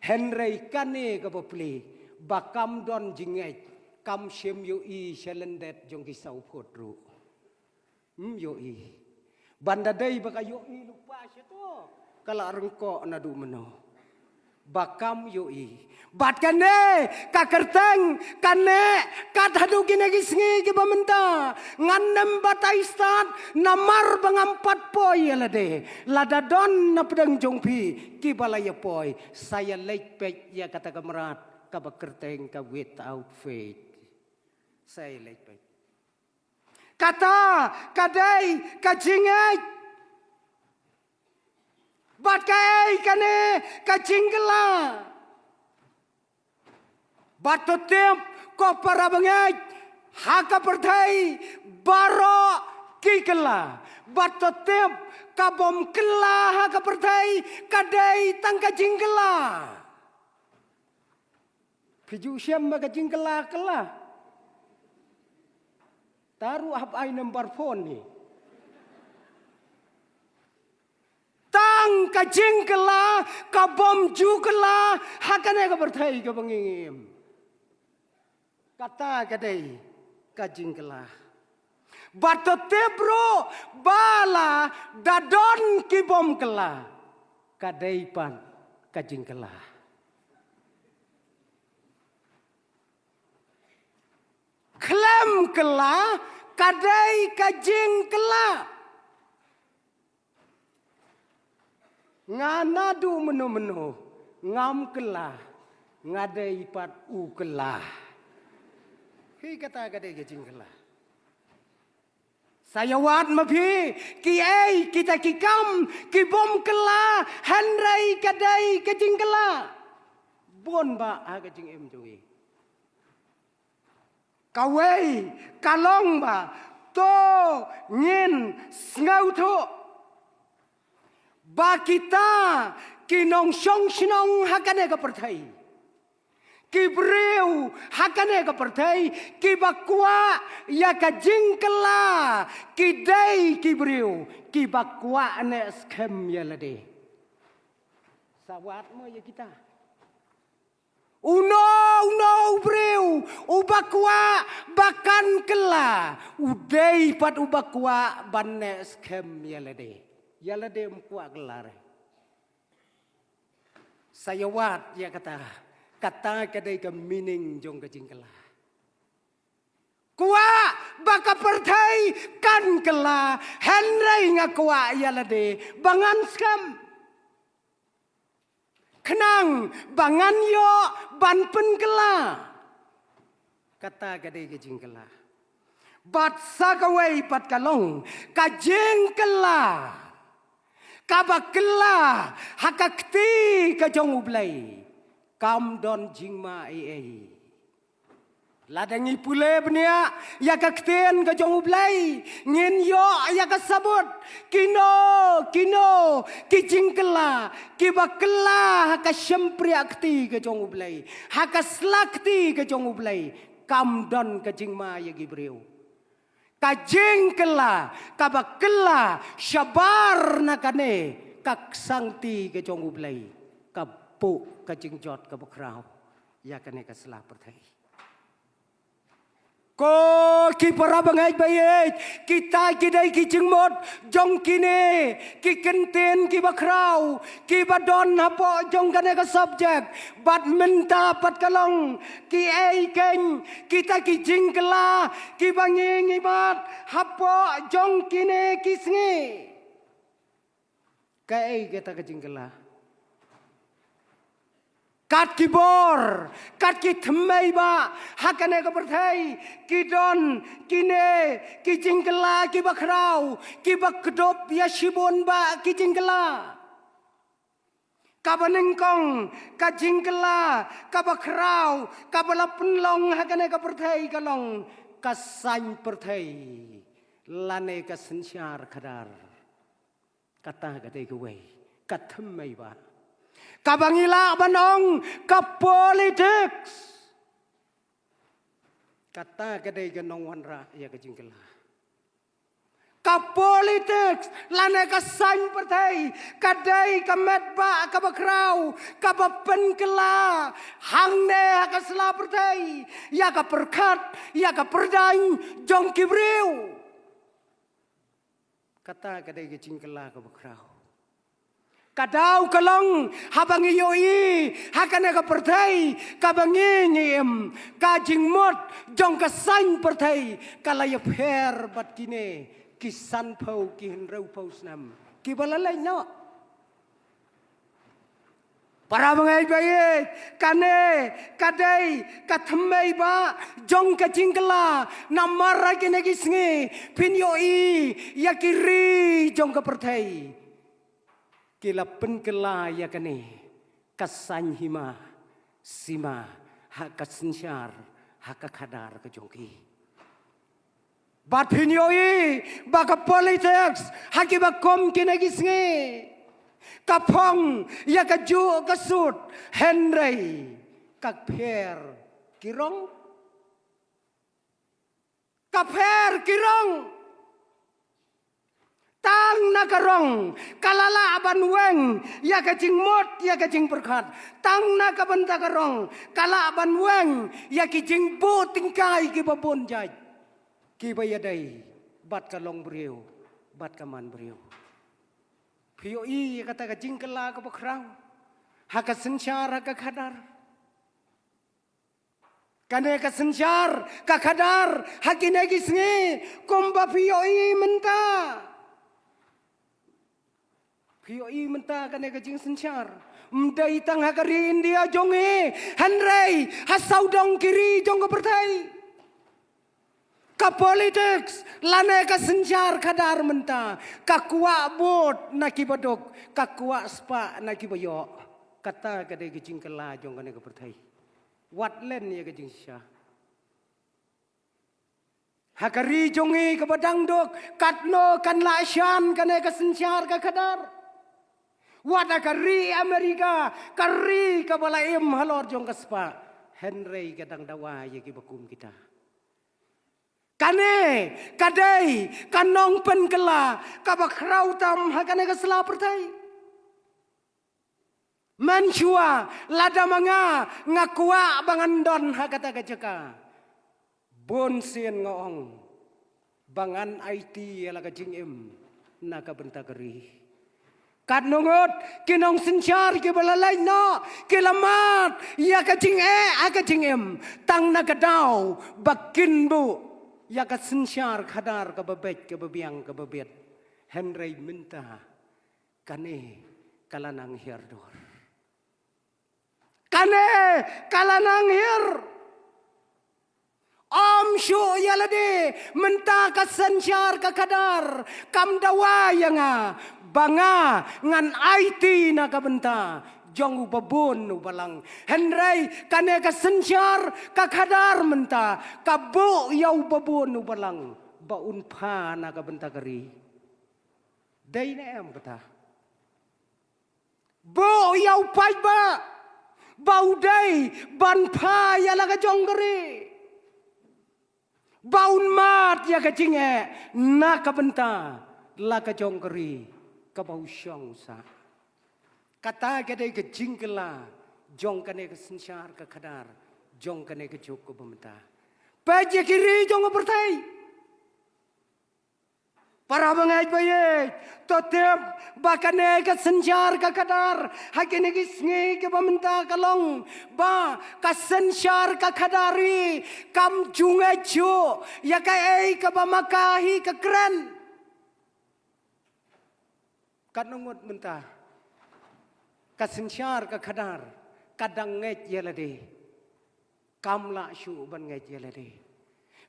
Hynrei kane kaba plie, ba kam don jingngeit, kam shym ïohi sha lyndet jong ki saw phut ruh. Ym ïohi. Ban da dei ba ka ïohi lypa shato, ka la ryngkoh naduh mynno. Ba kam ïohi. Bad kane ka kyrteng, kane, kat haduh kine ki sngi kiba mynta, ngan ym batai stad namar ba ngam pat poi ïa lade. Lada don na pdeng jong phi kiba la ïa poi, sa ïa leit peit ïa kata ka mrad kaba kyrteng ka Without Faith. Sa ïa leit peit. Kata ka dei ka jingngeit. Bad kaei kane ka jingkylla? Bad to tip, ko para bangeit, ha ka pyrthei baroh ki kylla. Bad to tip, ka bym kylla ha ka pyrthei ka dei tang ka jingkylla. Phi ju shem ba ka jingkylla kylla? Te ruh hap ai number phone hi. Tang ka jingkylla ka bym ju kylla ha kane ka pyrthei kaba ngi im. Kata ka dei ka jingkylla. Bad to tip ruh ba lada don ki bym kylla, ka dei pat ka jingkylla. Khlem kylla ka dei ka jingkylla. Nga naduh mynno mynno ngam kylla, nga dei pat u kylla. Hi kata ka dei ka jingkylla. Sa ïa wad ma phi, kiei kita ki kam ki bym kylla, hynrei ka dei ka jingkylla. Bun bah ha ka jingim jong ngi. Kawei ka long ba to ngin sngewthuh ba kita ki nongshong shnong ha kane ka pyrthei, ki briew ha kane ka pyrthei kiba kwah ïa ka jingkylla, ki dei ki briew kiba kwah ne skhem ïa lade. Sa wad mo ïa kita. Uno uno u briew uba kwah ba kan kylla, u dei pat uba kwah ban neh skhem ïa lade. Ïa lade um kwah kylla re. Sa ïa wad ïa kata, kata ka dei ka meaning jong ka jingkylla. Kwah ba ka pyrthei kan kylla, hynrei nga kwah ïa lade ba ngan skhem. Khnang ba ngan ïoh ban pynkylla. Kata ka dei ka jingkylla. Bad sa kawei pat ka long ka jingkylla kaba kylla ha ka kti ka jong U Blei. Kam don jingma ei ei. Lada ngi pule bniah ïa ka ktien ka jong U Blei, ngin ïoh ïa ka sabut kino kino ki jingkylla kiba kylla ha ka shympriah kti ka jong U Blei, ha ka sla kti ka jong U Blei. Kam don ka jingma ïa ki briew. Ka jingkylla kaba kylla shabar na kane ka ksangti ka jong U Blei, ka buh ka jingjot kaba khraw ïa kane ka sla pyrthei. Ko ki para bangeit ba ïeit, kita ki dei ki jingmut jong kine ki kyntien kiba khraw kiba don hapoh jong kane ka subject. Bad mynta pat ka long kiei keiñ kita ki jingkylla kiba ngi ngi bat hapoh jong kine ki sngi. Kaei kata ka jingkylla? Kat ki bor, kat ki thymmei ba ha kane ka pyrthei ki don kine ki jingkylla kiba khraw, kiba kdup ïa shibun ba ki jingkylla. Kaba nyngkong ka jingkylla kaba khraw kaba la pynlong ha kane ka pyrthei ka long ka saiñ pyrthei lane ka synshar khadar. Kata ka dei kawei ka thymmei ba kaba ngi lah ban ong ka politics. Kata ka dei ka nongwanrah ïa ka jingkylla. Ka politics lane ka saiñ pyrthei ka dei ka met ba kaba khraw kaba pynkylla hangne ha ka sla pyrthei ïa ka pyrkhat, ïa ka pyrdaiñ jong ki briew. Kata ka dei ka jingkylla kaba khraw. Ka daw ka long haba ngi ïohi ha kane ka pyrthei kaba ngi ngi im, ka jingmut jong ka saiñ pyrthei ka la ïapher bad kine ki sanphew ki hynriewphew snem kiba la leit noh. Para bangeit ba ïeit, kane ka dei ka thymmei ba jong ka jingkylla. Namar ha kine ki sngi phin ïohi ïa ki ri jong ka pyrthei ki la pynkylla ïa kane ka saiñ hima sima ha ka synshar, ha ka khadar ka jong ki. Bad phin ïohi ba ka politics ha kiba kum kine ki sngi ka phong ïa ka juh ka sut, hynrei ka pher ki rong. Ka pher ki rong. Tang na ka rong ka la lah ban weng ïa ka jingmut, ïa ka jingpyrkhat. Tang na ka bynta ka rong ka lah ban weng ïa ki jingbuh tyngkai kiba bun jait, kiba ïadei bad ka longbriew bad ka manbriew. Phi ïohi ïa kata ka jingkylla kaba khraw ha ka synshar, ha ka khadar. Kane ka synshar ka khadar ha kine ki sngi, kumba phi ïohi mynta. Phi ïohi mynta kane ka jingsynshar ym dei tang ha ka ri India jong ngi, hynrei ha sawdong ki ri jong ka pyrthei. Ka politics lane ka synshar khadar mynta ka kwah bud na kiba duk, ka kwah spah na kiba ïoh. Kata ka dei ka jingkylla jong kane ka pyrthei. Wat len ïa ka jingshisha. Ha ka ri jong ngi kaba dang duk, katno kan lah shan kane ka synshar ka khadar? Wat ha ka ri America, ka ri kaba la im halor jong ka spah, hynrei ka dang dawa ïa kiba kum kita. Kane ka dei ka nongpynkylla kaba khraw tam ha kane ka sla pyrthei. Mynshuwa lada ma nga, nga kwah ba ngan don ha kata ka jaka, bunsien nga ong ba ngan aiti ïa la ka jingim na ka bynta ka ri. Katno ngut ki nongsynshar kiba la leit noh ki la mad ïa ka jingeh ha ka jingim tang na ka daw ba kin buh ïa ka synshar khadar kaba beit, kaba biang, kaba biet. Hynrei mynta kane ka la nang hiar dur. Kane ka la nang hiar. Ym shuh ïa lade, mynta ka synshar ka khadar kam dawa ïa nga ba nga ngan aiti na ka bynta jong u babun u balang. Hynrei kane ka synshar ka khadar mynta ka buh ïa u babun u balang ba un pha na ka bynta ka ri. Dei ne em kata? Buh ïa u paidbah ba u dei ban pha ïa la ka jong ka ri, ba un mad ïa ka jingeh na ka bynta la ka jong ka ri kaba u shong u sah. Kata ka dei ka jingkylla jong kane ka synshar ka khadar jong kane ka juk kaba mynta. Peit ïa ki ri jong ka pyrthei. Para bangeit ba ïeit, to tip ba kane ka synshar ka khadar ha kine ki sngi kiba mynta ka long ba ka synshar ka khadar hi kam ju ngeit shuh ïa kaei kaba ma ka hi ka kren. Katno ngut mynta ka synshar ka khadar ka dang ngeit ïa lade? Kam lah shuh ban ngeit ïa lade.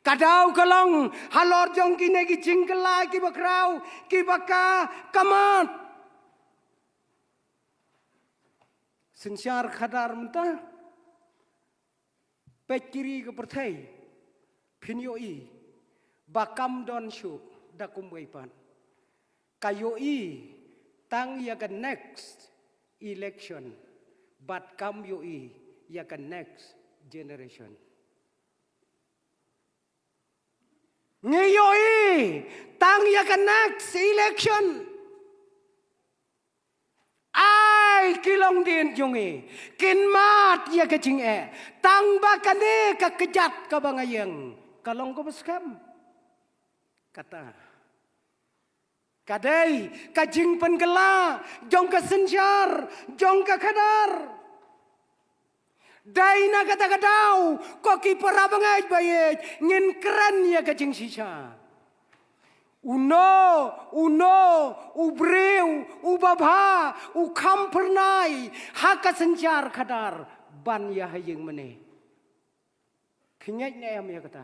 Ka daw ka long halor jong kine ki jingkylla kiba khraw, kiba ka ka mad. Synshar khadar mynta, peit ki ri ka pyrthei, phin ïohi ba kam don shuh da kumwei pat. Ka ïohi tang ïa ka next election, bad kam ïohi ïa ka next generation. Ngi ïohi tang ïa ka next election. Ai ki longdien jong ngi kin mad ïa ka jingeh tang ba kane ka kjat kaba nga ïeng ka long kaba skhem. Kata ka dei ka jingpynkylla jong ka synshar jong ka khadar. Dei na kata ka daw, ko ki para bangeit ba ïeit, ngin kren ïa ka jingshisha. Uno uno u briew uba bha u kham phyrnai ha ka synshar khadar ban ïa ha ïing mane. Khyndiat ne em ïa kata.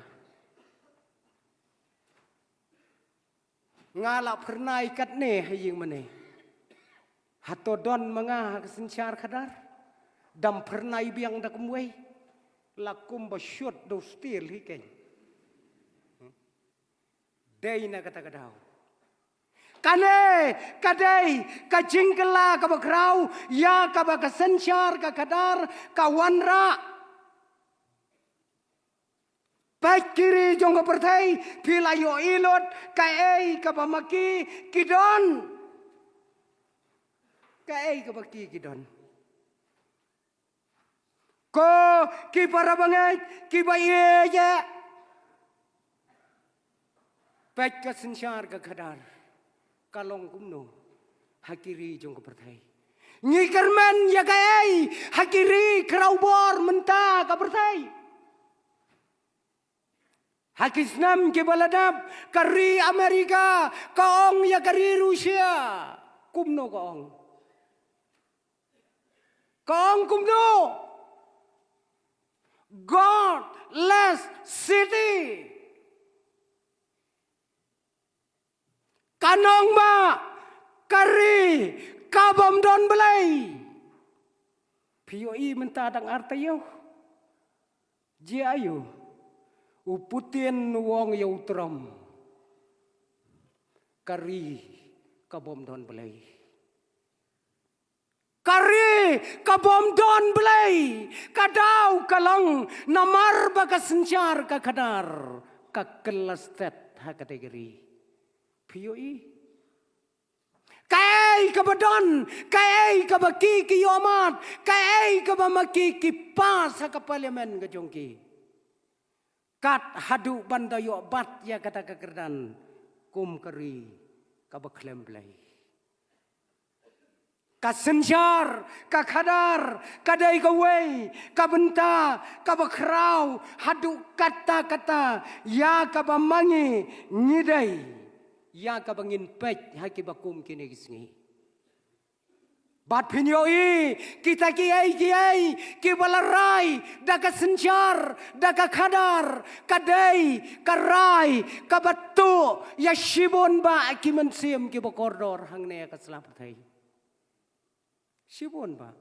Nga la phyrnai katne ha ïing mane. Hato don ma nga ha ka synshar khadar? Dam phyrnai biang da kumwei. La kum ba shut do stil hi keng. Dei na kata ka daw. Kane ka dei ka jingkylla kaba khraw ïa kaba ka synshar ka khadar ka wanrah. Peit ki ri jong ka pyrthei, phi la ïohi lut kaei kaba ma ki ki don. Kaei kaba ki ki don. Ko ki para bangeit kiba ïeit. Peit ka synshar ka khadar ka long kumno ha ki ri jong ka pyrthei. Ngi kyrmen ïa kaei ha ki ri khraw bor mynta ka pyrthei. Ha ki snem kiba la dep ka ri Amerika ka ong ïa ka ri Rusia. Kumno ka ong? Ka ong kumno? Godless city. Ka nongbah ka ri ka bym don blei. Phi ïohi mynta dang ar taïew. Jia aïu? U Putin u ong ïa u Trump. Ka ri ka bym don blei. Ka ri ka bym don blei. Ka daw ka long namar ba ka synshar ka khadar ka kylla stet ha kata ka ri. Phi ïohi? Kaei kaba don, kaei kaba ki ki ïohmad, kaei kaba ma ki ki pass ha ka parliament ka jong ki. Kat haduh ban da ïoh bat ïa kata ka kyrdan kum ka ri kaba khlem blei. Ka synshar ka khadar ka dei kawei ka bynta kaba khraw haduh katta katta ïa kaba ma ngi ngi dei ïa kaba ngin peit ha kiba kum kine ki sngi. Bad phin ïohi kita kiei kiei kiba la rai da ka synshar da ka khadar ka dei ka rai kaba tuh ïa shibun bah ki mynsiem kiba kordor hangne ha ka sla pyrthei. Shibun bah.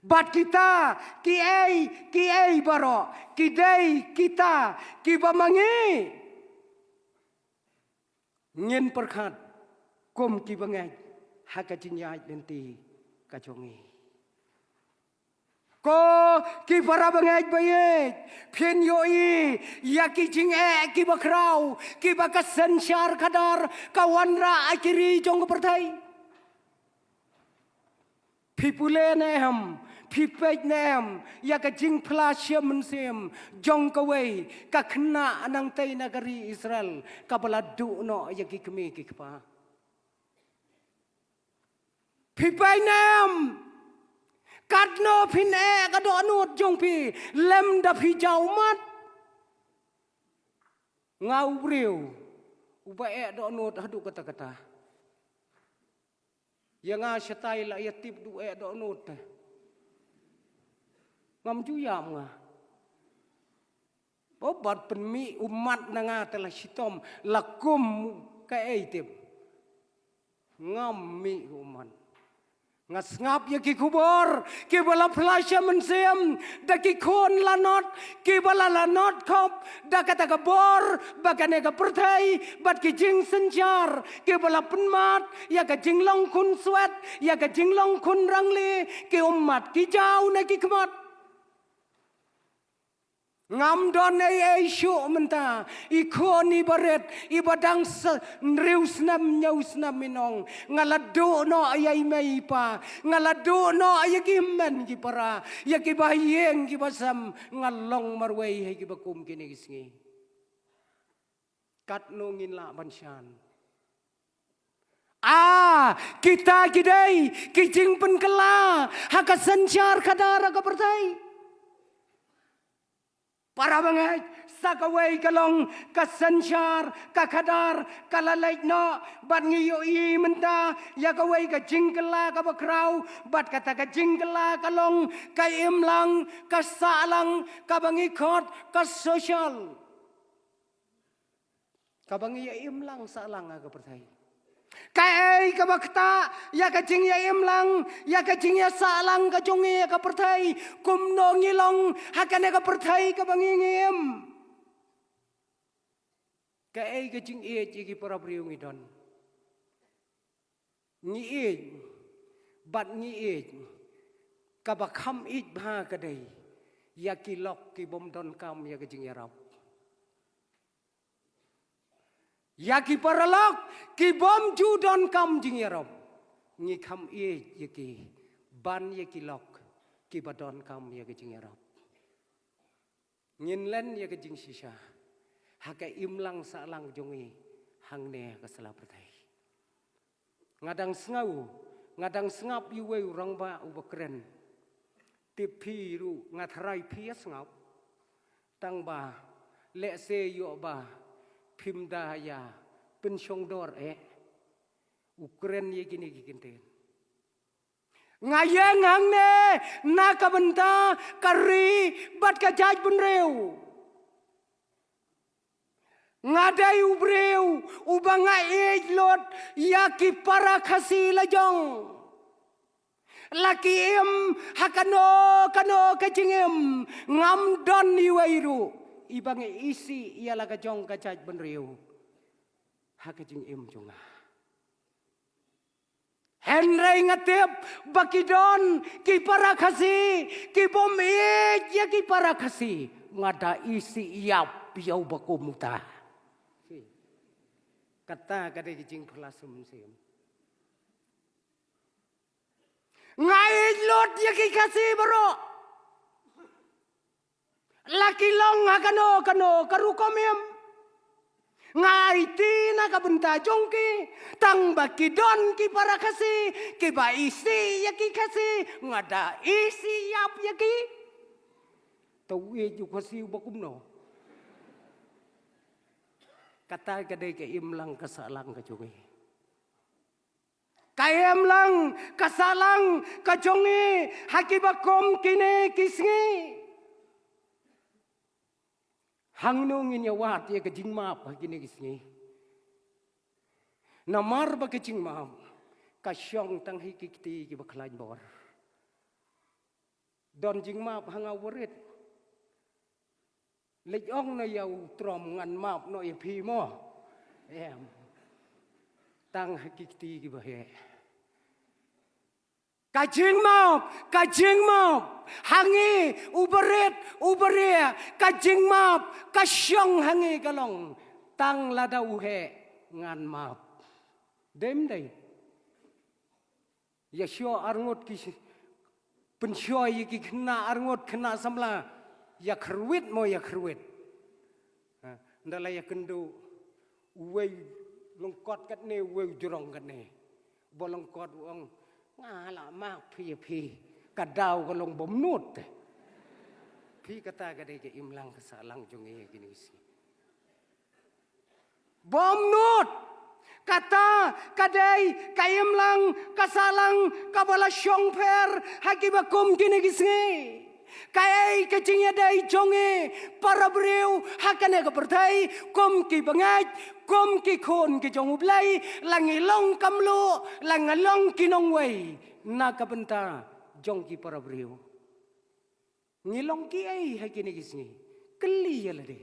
Bad kita kiei kiei baroh ki dei kita kiba ma ngi ngin pyrkhat kum ki bangeit ha ka jingïaid lynti ka jong ngi. Ko ki para bangeit ba ïeit, phin ïohi ïa ki jingeh kiba khraw kiba ka synshar khadar ka wanrah ha ki ri jong ka pyrthei. Phi pule ne em, phi peit ne em ïa ka jingphla shem mynsiem jong kawei ka khynnah nangtei na ka ri Israel kaba la duh noh ïa ki kmie ki kpa. Phi peit ne em katno phin eh ka dohnud jong phi lymda phi jaw ummat. Nga u briew uba eh dohnud haduh katta katta. Ïa nga shatai la ïa tip duh eh dohnud te. Ngam ju ïam nga. Ba bad pynmih ummat na nga te la shitom la kum kaei tip. Ngam mih ummat. Nga sngap ïa ki khubor kiba la phla sha mynsiem da ki khun lanot kiba la lanot khop da kata ka bor ba kane ka pyrthei bad ki jingsynshar kiba la pynmat ïa ka jinglong khun swet ïa ka jinglong khun rangli ki ummat ki jaw na ki khmat. Ngam don ei ei shuh mynta, i khun i barit, i ba dang sa-, hynriew snem, hynñiew snem i ong, nga la duh noh ïa i mei i pa, nga la duh noh ïa ki hynmen ki para, ïa ki ba ïeng ki ba sem, nga long marwei ha ki ba kum kine ki sngi. Katno ngin lah ban shan? Ah, kita ki dei ki jingpynkylla ha ka synshar khadar ha ka pyrthei. Para bangeit, sa kawei ka long ka synshar, ka khadar ka la leit noh, bad ngi ïohi mynta ïa kawei ka jingkylla kaba khraw, bad kata ka jingkylla ka long ka imlang, ka sahlang, kaba ngi khot ka social. Kaba ngi ïa imlang sahlang ha ka pyrthei. Kaei kaba ktah ïa ka jingïa imlang, ïa ka jingïa sahlang ka jong ngi ha ka pyrthei? Kumno ngi long ha kane ka pyrthei kaba ngi, ngi im? Kaei ka jingïeit ïa ki para briew ngi don? Ngi ïeit, bad ngi ïeit, kaba kham ïeit bha ka dei ïa ki lok ki bym donkam ïa ka jingïarap. Ïa ki paralok ki bym ju donkam jingïarap, ngi kham ïeit ïa ki ban ïa ki lok kiba donkam ïa ka jingïarap. Ngin len ïa ka jingshisha ha ka imlang sahlang jong ngi hangne ha ka sla pyrthei. Nga dang sngew, nga dang sngap ïa uwei u rangbah uba kren. Tip phi ruh nga tharai phi ïa sngap. Tang ba lehse ïoh ba phim da ïa pynshongdor eh, u kren ïa kine ki kyntien. Nga ïeng hangne na ka bynta ka ri bad ka jaitbynriew. Nga dei u briew uba nga ïeit lut ïa ki para Khasi la jong. La ki im ha kano kano ka jingim, ngam don iwei ruh iba nga isih ïa la ka jong ka jaitbynriew ha ka jingim jong nga. Hynrei nga tip ba ki don ki para Khasi ki bym ïeit ïa ki para Khasi. Nga da isih ïap ïa uba kum uta. Kata ka dei ka jingpyrshah mynsiem. Nga ïeit lut ïa ki Khasi baroh. La ki long ha kano kano ka rukom im, nga aiti na ka bynta jong ki. Tang ba ki don ki para Khasi kiba isih ïa ki Khasi, nga da isih ïap ïa ki. To ïeit u Khasi uba kumno? Kata ka dei ka imlang ka sahlang ka jong ngi. Ka imlang ka sahlang ka jong ngi ha kiba kum kine ki sngi. Hangno ngin ïa wad ïa ka jingmap ha kine ki sngi? Namar ba ka jingmap ka shong tang ha ki kti kiba khlaiñ bor. Don jingmap ha nga u barit. Leit ong noh ïa u Trump ngan map noh ïa phi mo. Em. Tang ha ki kti kiba heh. Ka jingmap, ka jingmap ha ngi u barit u baria, ka jingmap ka shong ha ngi ka long tang lada u heh ngan map. Dei ym dei? Ïa shuwa arngut ki shi-, pynshuwa ïa ki khynnah arngut khynnah samla. Ïa kyrwit mo ïa kyrwit. Ha, nda la ïa kynduh. Uwei lyngkot katne, uwei u jrong katne. Ba lyngkot u ong, nga la map phi ïa phi. Ka daw ka long bym nud. Phi kata ka dei ka imlang ka sahlang jong ngi kine ki sngi. Bym nud. Kata ka dei ka imlang ka sahlang kaba la shongpher ha kiba kum kine ki sngi. Kaei ka jingïadei jong ngi para briew ha kane ka pyrthei kum ki bangeit, kum ki khun ki jong U Blei, la ngi long ka mluh, la ngi long ki nongwei na ka bynta jong ki para briew. Ngi long kiei ha kine ki sngi? Kylli ïa lade.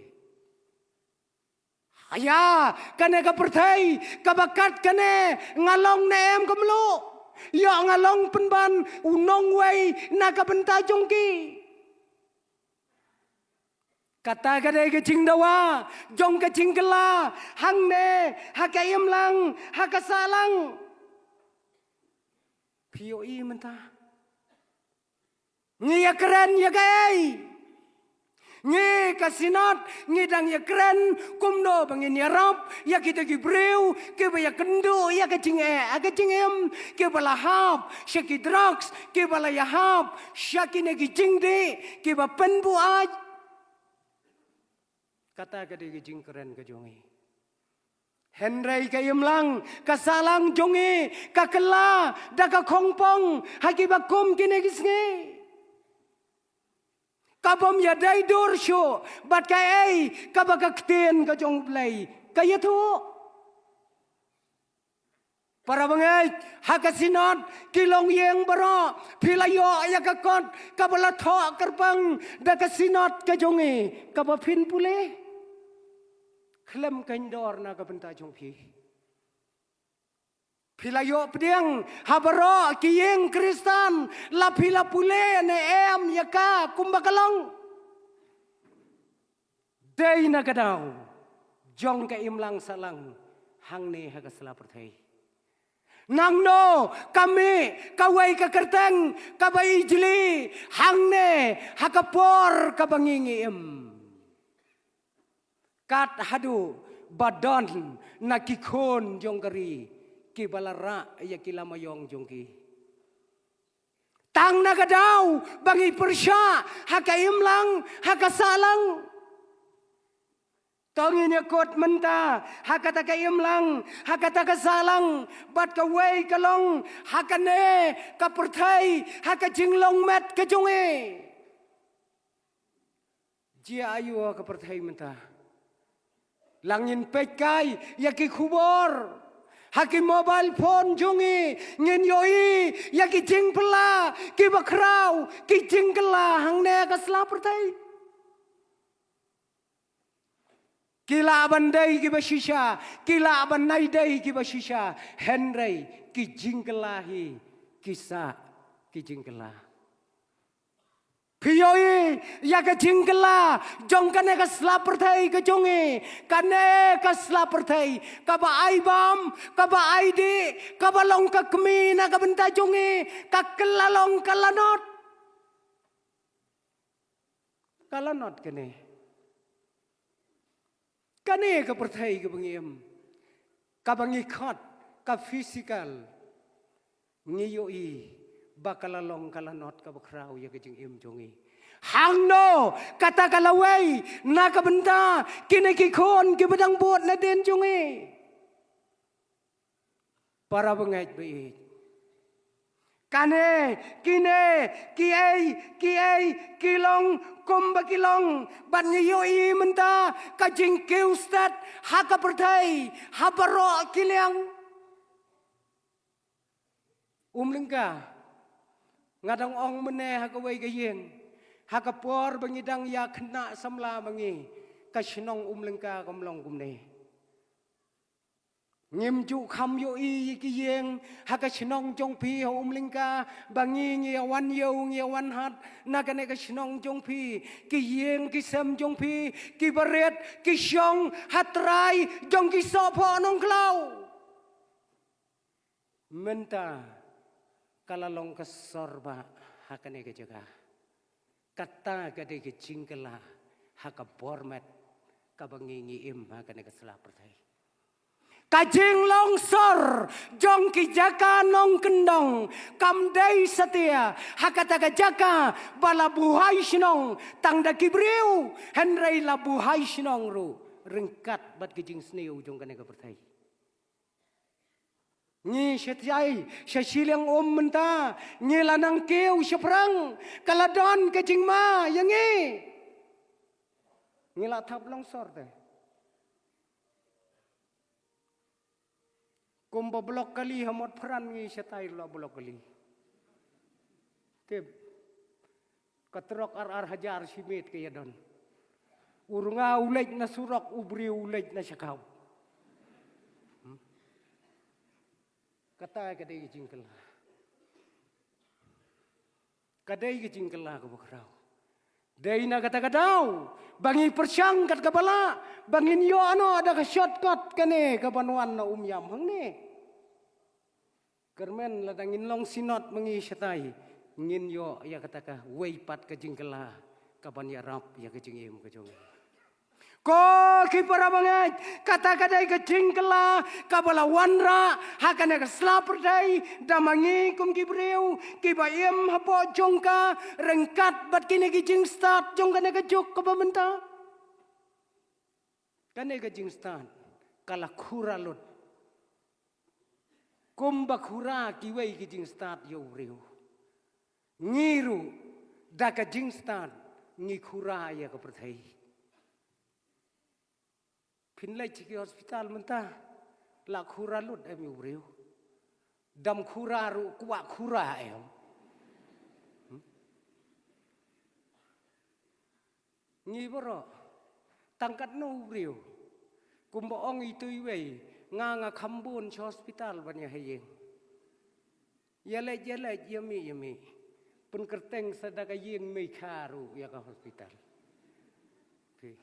Ïa kane ka pyrthei kaba kat kane nga long ne em ka mluh? Ïoh nga long pynban u nongwei na ka bynta jong ki? Kata ka dei ka jingdawa jong ka jingkylla hangne ha ka imlang, ha ka sahlang. Phi ïohi mynta, ngi ïakren ïa kaei? Ngi ka Synod ngi dang ïakren kumno ba ngin ïarap ïa kita ki briew kiba ïakynduh ïa ka jingeh ha ka jingim, kiba la hap sha ki drugs, kiba la ïahap sha kine ki jingdih kiba pynbuaid. Kata ka dei ka jingkren ka jong ngi. Hynrei ka imlang, ka sahlang jong ngi ka kylla da ka khongpong ha kiba kum kine ki sngi. Ka bym ïadei dur shuh bad kaei kaba ka ktien ka jong U Blei ka ïathuh. Para bangeit, ha ka Synod ki longïing baroh, phi la ïoh ïa ka kot kaba la thoh kyrpang da ka Synod ka jong ngi, kaba phin pule. Khlem kyndoh na ka bynta jong phi. Phi la ïoh pdiang ha baroh ki ïing Khristan, la phi la pule ne em ïa ka kumba ka long. Dei na ka daw jong ka imlang sahlang hangne ha ka sla pyrthei. Nangno ka mih kawei ka kyrteng kaba ijli hangne ha ka por kaba ngi ngi im. Kat haduh ba don na ki khun jong ka ri kiba la rah ïa ki lama ïong jong ki. Tang na ka daw ba ngi pyrshah ha ka imlang, ha ka sahlang. To ngin ïakut mynta ha kata ka imlang, ha kata ka sahlang, bad kawei ka long ha kane ka pyrthei, ha ka jinglong met ka jong ngi. Jia aiu ka pyrthei mynta? La ngin peit kai ïa ki khubor ha ki mobile phone jong ngi, ngin ïohi ïa ki jingpylla kiba khraw, ki jingkylla hangne ka sla pyrthei. Ki lah ban dei kiba shisha, ki lah ban nai dei kiba shisha, hynrei ki jingkylla hi ki sah ki jingkylla. Phi ïohi ïa ka jingkylla jong kane ka sla pyrthei ka jong ngi, kane ka sla pyrthei kaba ai bam, kaba ai dih, kaba long ka kmie na ka bynta jong ngi, ka kylla long ka lanot. Ka lanot kane. Kane ka pyrthei kaba ngi im, kaba ngi khot ka physical, ngi ïohi ba ka la long ka lanot kaba khraw ïa ka jingim jong ngi. Hangno kata ka lawei na ka bynta kine ki khun kiba dang bud nadien jong ngi? Para bangeit ba ïeit, kane, kine, kiei kiei ki long kumba ki long, bad ngi ïohi mynta ka jingkiew stet ha ka pyrthei ha baroh ki liang. Umlyngka, nga dang ong mynne ha kawei ka ïing, ha ka por ba ngi dang ïa khynnah samla ma ngi, ka shnong Umlyngka kam long kumne. Ngim ju kham ïohi ïa ki ïing ha ka shnong jong phi ha Umlyngka, ba ngi ngi ïa wan ïew ngi ïa wan hat na kane ka shnong jong phi, ki ïing ki sem jong phi kiba rit ki shong ha trai jong ki sohphoh nongkhlaw. Mynta ka la long ka sor bah ha kane ka jaka. Kata ka dei ka jingkylla ha ka bor met kaba ngi ngi im ha kane ka sla pyrthei. Ka jinglong sor jong ki jaka nongkyndong kam dei satia ha kata ka jaka ba la buhai shnong tang da ki briew, hynrei la buhai shnong ruh ryngkat bad ki jingsniew jong kane ka pyrthei. Ngi sha tai sha shiliang um mynta, ngi la nang kiew shaphrang, ka la don ka jingma ïa ngi. Ngi la thap longsor te. Kumba block kali ha Motphran, ngi sha tai la block kali. Tip. Ka trok ar ar hajar shi miet ka ïa don. U rnga u leit na surok, u briew u leit na shakaw. Hmm? Kata ka dei ka jingkylla. Ka dei ka jingkylla kaba khraw. Dei na kata ka daw ba ngi pyrshang kat kaba lah ba ngin ïoh noh da ka shortcut kane kaban wan na Umiam hangne. Kyrmen lada ngin long synod ma ngi shatai, ngin ïoh ïa kata kawei pat ka jingkylla kaban ïarap ïa ka jingim ka jong ngi. Ko ki para bangeit, kata ka dei ka jingkylla kaba la wanrah ha kane ka sla pyrthei da ma ngi kum ki briew kiba im hapoh jong ka, ryngkat bad kine ki jingstad jong kane ka juk kaba mynta. Kane ka jingstad ka la khura lut kumba khura kiwei ki jingstad ïa u briew. Ngi ruh da ka jingstad ngi khura ïa ka pyrthei. Phin leit sha ki hospital mynta, la khura lut em ïa u briew? Dam khura ruh kwah khura em? Hmm? Ngi baroh, tang katno u briew? Kumba ong itu iwei, nga nga kham bun sha hospital ban ïa ha ïing. Ïa leit ïa leit, ïa mih ïa mih. Pynkyrteng sa da ka ïing mei kha ruh ïa ka hospital. Phi.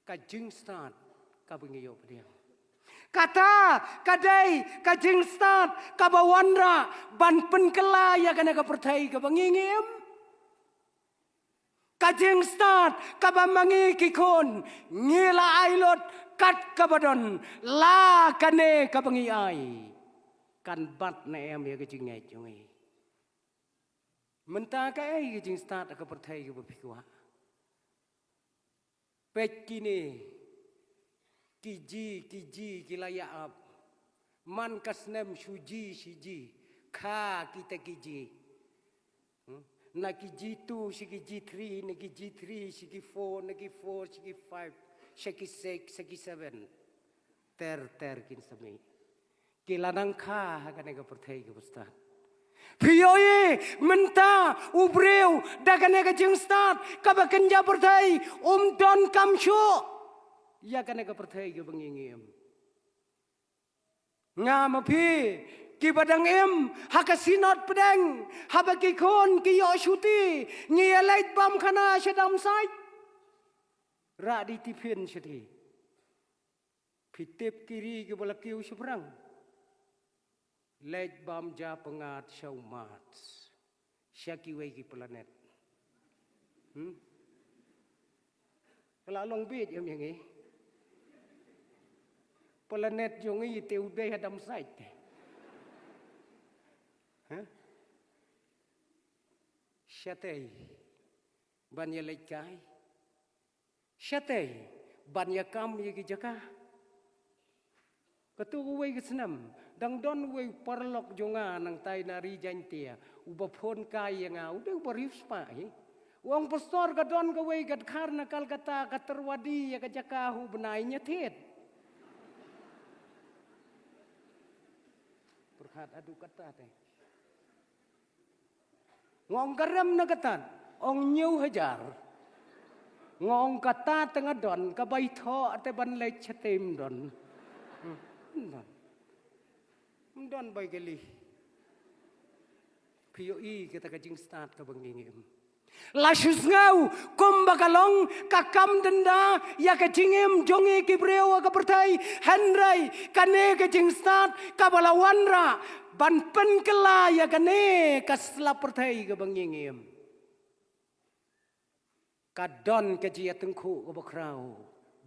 Ka jingstad kaba ngi ïoh pdiang. Kata ka dei ka jingstad kaba wanrah ban pynkylla ïa kane ka pyrthei kaba ngi ngi im. Ka jingstad kaba ma ngi ki khun ngi la ai lut kat kaba don, la kane kaba ngi ai kan bat ne em ïa ka jingngeit jong ngi. Mynta kaei ka jingstad ha ka pyrthei kaba phi kwah? Peit kine ki G, ki G ki la ïa ap. Man ka snem shu G shi G, kha kita ki G. Hmm? Na ki G two sha ki G three, na ki G three sha ki four, na ki four sha ki five, sha ki six, sha ki seven. Ter ter kin sa mih. Ki la nang kha ha kane ka pyrthei kaba stad. Phi ïohi mynta u briew da kane ka jingstad kaba kynja pyrthei, um don kam shuh ïa kane ka pyrthei kaba ngi ngi im. Nga ma phi kiba dang im ha ka synod pdeng, haba ki khun ki ïoh shuti, ngi ïa leit bam khana sha dam sait. Rah di tiphin shatei. Phi tip ki ri kiba la kiew shaphrang? Leit bam ja pyngngad sha u Mars, sha kiwei ki planet. Hmm? Ka la long bieit em ïa ngi? Planet jong ngi te u dei ha dam sait. Hah? Shatei ban ïa leit kai? Shatei ban ïa kam ïa ki jaka? Katto kawei ka snem dang don uwei u paralok jong nga nangtai na ri Jaintia, uba phone kai ïa nga, u dei uba riewspah hi. U ong, "Pastor, ka don kawei ka dkhar na Kolkata ka tyrwa die ïa ka jaka, ha u bnai ngi thied." Pyrkhat haduh katta te. Nga ong, "Ka rem na kata?" Ong, "Hynñiew hajar." Nga ong, "Kata te nga don, ka bai thoh te ban leit shatei ym don." Hmm, ym don. Ym don bai kali. Phi ïohi kata ka jingstad kaba ngi ngi im? La shu sngew kumba ka long ka kam dynda ïa ka jingim jong ngi ki briew ha ka pyrthei, hynrei kane ka jingstad kaba la wanrah ban pynkylla ïa kane ka sla pyrthei kaba ngi ngi im. Ka don ka jingïatyngkhuh kaba khraw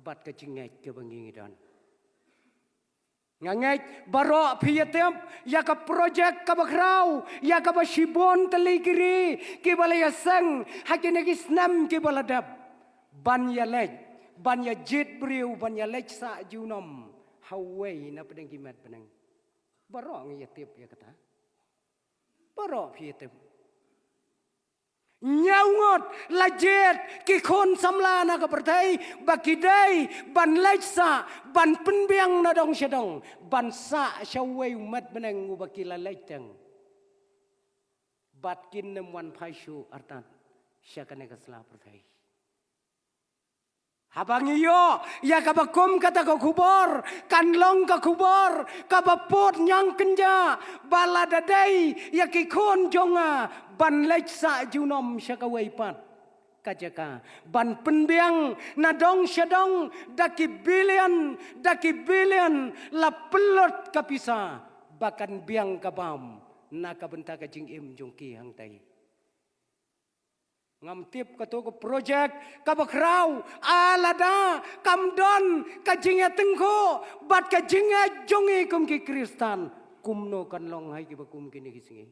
bad ka jingngeit kaba ngi ngi don. Nga ngeit baroh phi ïa tip ïa ka projek kaba khraw, ïa kaba shibun tylli ki ri kiba la ïaseng ha kine ki snem kiba la dep, ban ïa leit, ban ïa jied briew, ban ïa leit sah junom ha uwei na pdeng ki met bneng. Baroh ngi ïa tip ïa kata. Baroh phi ïa tip. Hynñiew ngut la jied ki khun samla na ka pyrthei ba ki dei ban leit sah, ban pynbiang na dong sha dong, ban sah sha uwei u met bneng uba ki la leit teng. Bad kin ym wan phai shuh artat sha kane ka sla pyrthei. Haba ngi ïoh ïa kaba kum kata ka khubor, kan long ka khubor kaba pud ñiangkynja ba lada dei ïa ki khun jong nga ban leit sah junom sha kawei pat, ka jaka ban pynbiang na dong sha dong da ki billion, da ki billion, la pynlut ka pisa ba kan biang ka bam na ka bynta ka jingim jong ki hangtai. Ngam tip kato ka project kaba khraw, a lada kam don ka jingïatyngkhuh bad ka jingngeit jong ngi kum ki Khristan, kumno kan long ha kiba kum kine ki sngi?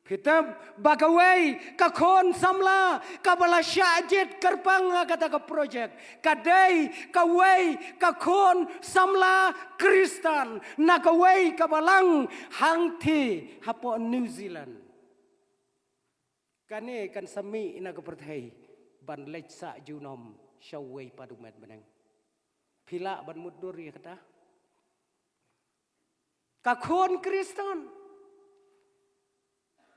Phi tip ba kawei ka khun samla kaba la shah jied kyrpang ha kata ka project ka dei kawei ka khun samla Khristan na kawei ka balang hangthie hapoh New Zealand. Kane kan sa mih na ka pyrthei ban leit sah junom sha uwei pat u met bneng. Phi lah ban mutdur ïa kata? Ka khun Khristan.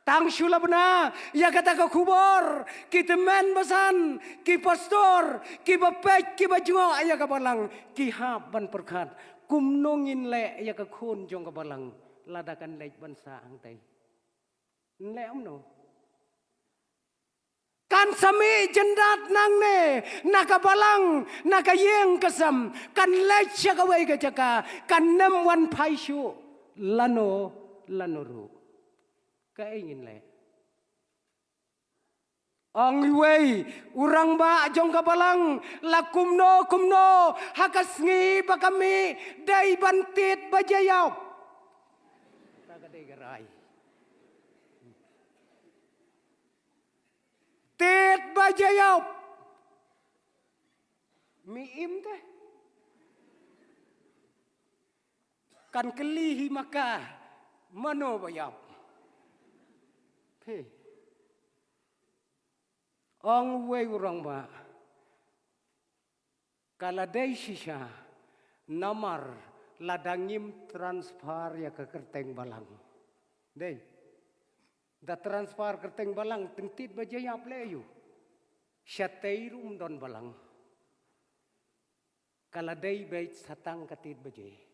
Tang shu la bna ïa kata ka khubor, ki tymmen basan, ki pastor, kiba peit, kiba jngoh ïa ka balang, ki hap ban pyrkhat, kumno ngin leh ïa ka khun jong ka balang lada kan leit ban sah hangtai? Nleh kumno? Kan sa mih jyndat nangne na ka balang, na ka ïing ka sem, kan leit sha kawei ka jaka, kan nym wan phai shuh lano lano ruh. Kaei ngin leh? Ong uwei u rangbah jong ka balang, la kumno kumno ha ka sngi ba ka mih dei ban tied ba jaïap. Ta ka dei ka rai. Tied ba jaïap. Mi im te. Kan kylli hi ma ka, mano ba ïap? Phi. Ong uwei u rangbah, ka la dei shisha, namar lada ngim transfer ïa ka kyrteng balang. Dei. Da transfer kyrteng balang, tang tied ba jaïap leh aïu? Shatei ruh ym don balang. Ka la dei beit sa tang ka tied ba jaïap.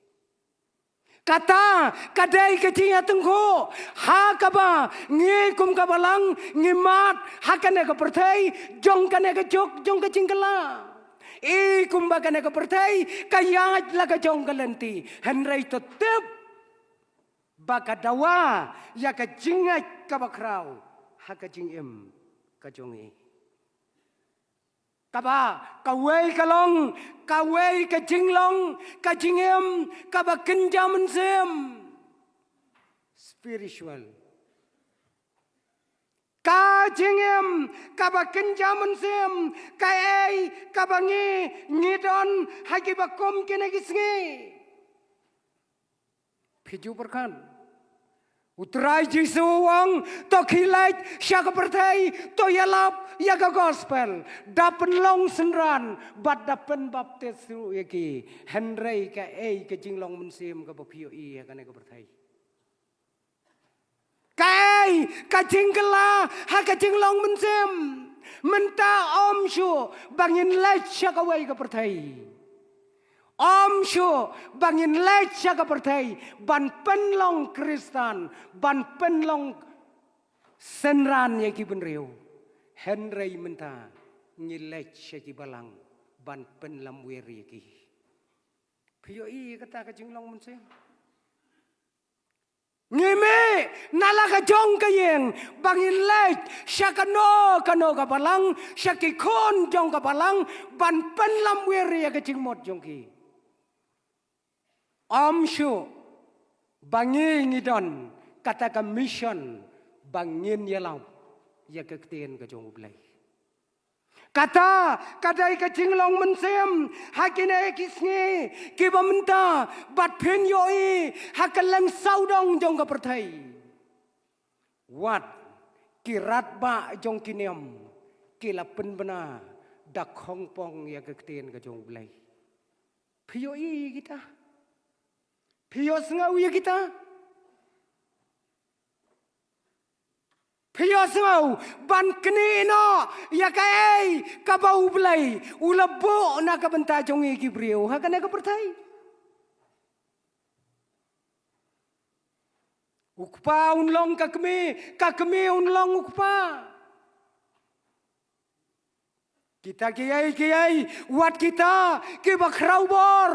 Kata ka dei ka jingïatyngkhuh ha kaba ngi kum ka balang ngi mad ha kane ka pyrthei jong kane ka juk jong ka jingkylla. I kumba kane ka pyrthei ka ïaid la ka jong ka lynti, hynrei to tip ba ka dawa ïa ka jingngeit kaba khraw ha ka jingim ka jong i. Kaba kawei ka long, kawei ka jinglong, ka jingim kaba kynja mynsiem. Spiritual. Ka jingim kaba kynja mynsiem, kaei kaba ngi ngi don ha kiba kum kine ki sngi. Phi ju pyrkhat. U Trai Jisu u ong, to khie leit sha ka pyrthei, to ïalap ïa ka gospel. Da pynlong synran bad da pynbaptis ruh ïa ki. Hynrei kaei ka jinglong mynsiem kaba phi ïohi ha kane ka pyrthei? Kaei ka jingkylla ha ka jinglong mynsiem? Mynta ym shuh ba ngin leit sha kawei ka pyrthei. Ym shuh ba ngin leit sha ka pyrthei ban pynlong Khristan, ban pynlong synran ïa ki bynriew. Hynrei mynta ngi leit sha ki balang ban pynlamwir ïa ki. Phi ïohi kata ka jinglong mynsiem? Ngi mih na la ka jong ka ïing ba ngin leit sha kano kano ka balang, sha ki khun jong ka balang, ban pynlamwir ïa ka jingmut jong ki. Ym shuh ba ngi ngi don kata ka mission ba ngin ïalap ïa ka ktien ka jong U Blei. Kata ka dei ka jinglong mynsiem ha kine ki sngi kiba mynta, bad phin ïohi ha kylleng sawdong jong ka pyrthei. Wat ki radbah jong ki niam ki la pynbna da khongpong ïa ka ktien ka jong U Blei. Phi ïohi ïa kita? Phi ïohsngew ïa kita? Phi ïohsngew ban knieh noh ïa kaei kaba U Blei u la buh na ka bynta jong ngi ki briew ha kane ka pyrthei? U kpa un long ka kmie, ka kmie un long u kpa. Kita kiei kiei, wat kita kiba khraw bor,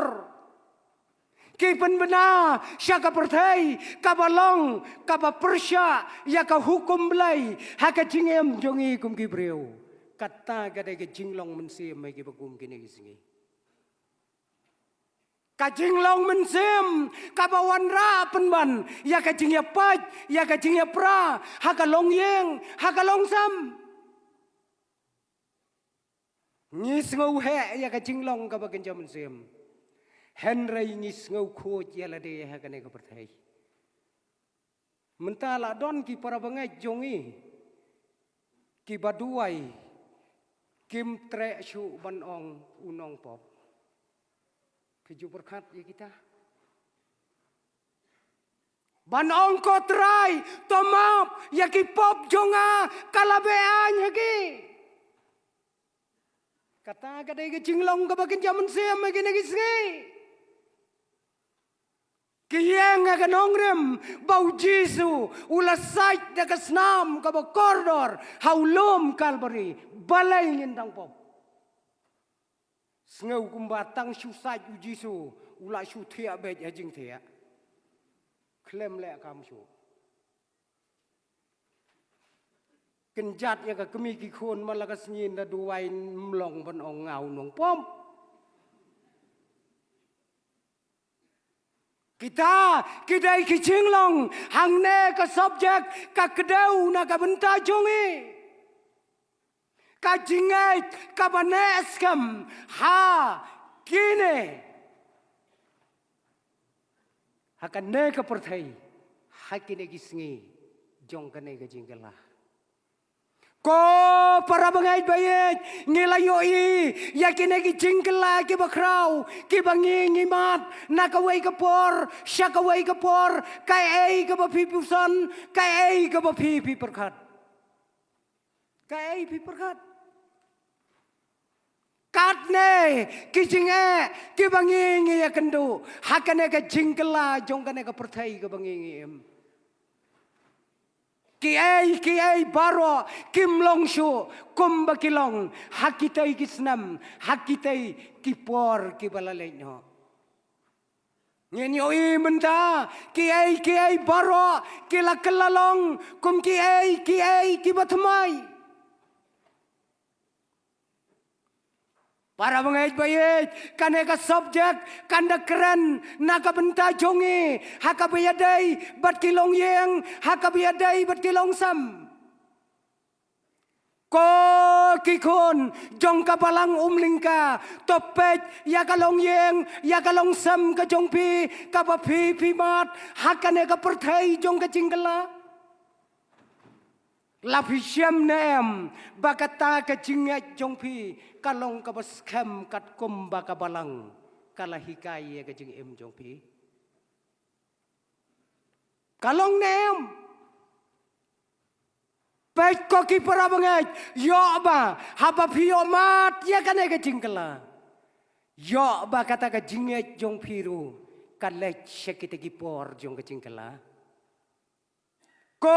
ki pynbna sha ka pyrthei kaba long kaba pyrshah ïa ka hukum Blei ha ka jingim jong ngi kum ki briew. Kata ka dei ka jinglong mynsiem ïa kiba kum kine ki sngi. Ka jinglong mynsiem kaba wanrah pynban ïa ka jingïapait, ïa ka jingïapra ha ka longïing, ha ka longsem. Ngi sngew heh ïa ka jinglong kaba kynja mynsiem, hynrei ngi sngew khuid ïa lade ha kane ka pyrthei. Mynta la don ki para bangeit jong ngi kiba duwai, kim treh shuh ban ong u nongpop. Phi ju pyrkhat ïa kita? Ban ong, ko Trai, to map ïa ki pop jong nga, ka la beh aiñ ha ki. Kata ka dei ka jinglong kaba kynja mynsiem ha kine ki sngi. Ki ïeng ha ka nongrim ba u Jisu u la sait da ka snam kaba kordor ha u lum Kalbari. Balei ngin dang pop? Sngew kumba tang shu sait u Jisu u la shu thiah beit ha jingthiah. Khlem leh kam shuh. Kynjat ïa ka kmie ki khun, man la ka sngi ynda duwai, ym long ban ong nga u nongpop. Kita ki dei ki jinglong hangne ka subject ka kdew na ka bynta jong ngi. Ka jingngeit kaba neh skhem ha kine, ha kane ka pyrthei, ha kine ki sngi jong kane ka jingkylla. Ko para bangeit ba ïeit, ngi la ïohi ïa kine ki jingkylla kiba khraw kiba ngi ngi mad na kawei ka por sha kawei ka por. Kaei kaba phi puson, kaei kaba phi phi pyrkhat? Kaei phi pyrkhat? Katne ki jingeh kiba ngi ngi ïakynduh ha kane ka jingkylla jong kane ka pyrthei kaba ngi ngi im. Kiei kiei baroh kim long shuh kumba ki long ha kitei ki snem, ha kitei ki por kiba la leit noh. Ngin ïohi mynta kiei kiei baroh ki la kylla long kum kiei kiei kiba thymmai. Para bangeit ba ïeit, kane ka subject kan da kren na ka bynta jong ngi ha kaba ïadei bad ki longïing, ha kaba ïadei bad ki longsem. Ko ki khun jong ka balang Umlyngka, to peit ïa ka longïing, ïa ka longsem ka jong phi kaba phi phi mad ha kane ka pyrthei jong ka jingkylla. La phi shem ne em ba kata ka jingngeit jong phi ka long kaba skhem katkum ba ka balang ka la hikai ïa ka jingim jong phi? Ka long ne em? Peit ko ki para bangeit, ïoh ba haba phi ïoh mad ïa kane ka jingkylla, ïoh ba kata ka jingngeit jong phi ruh ka leit sha kita ki por jong ka jingkylla. Ko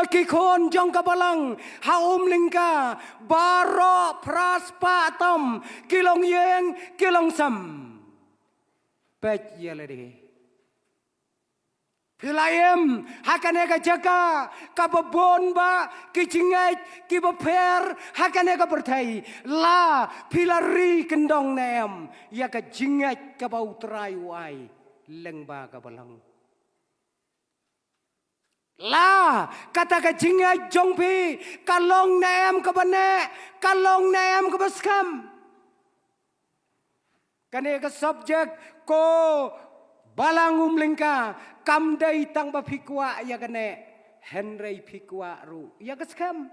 ki khun jong ka balang ha Umlyngka, baroh phra spah tam ki longïing ki longsem. Peit ïa lade. Phi la im ha kane ka jaka kaba bun ba ki jingngeit kiba pher ha kane ka pyrthei. La phi la ri kyndong ne em ïa ka jingngeit kaba U Trai u ai lyngba ka balang? La kata ka jingngeit jong phi ka long ne em kaba neh, ka long ne em kaba skhem? Kane ka subject, ko balang Umlyngka, kam dei tang ba phi kwah ïa ka neh, hynrei phi kwah ruh ïa ka skhem.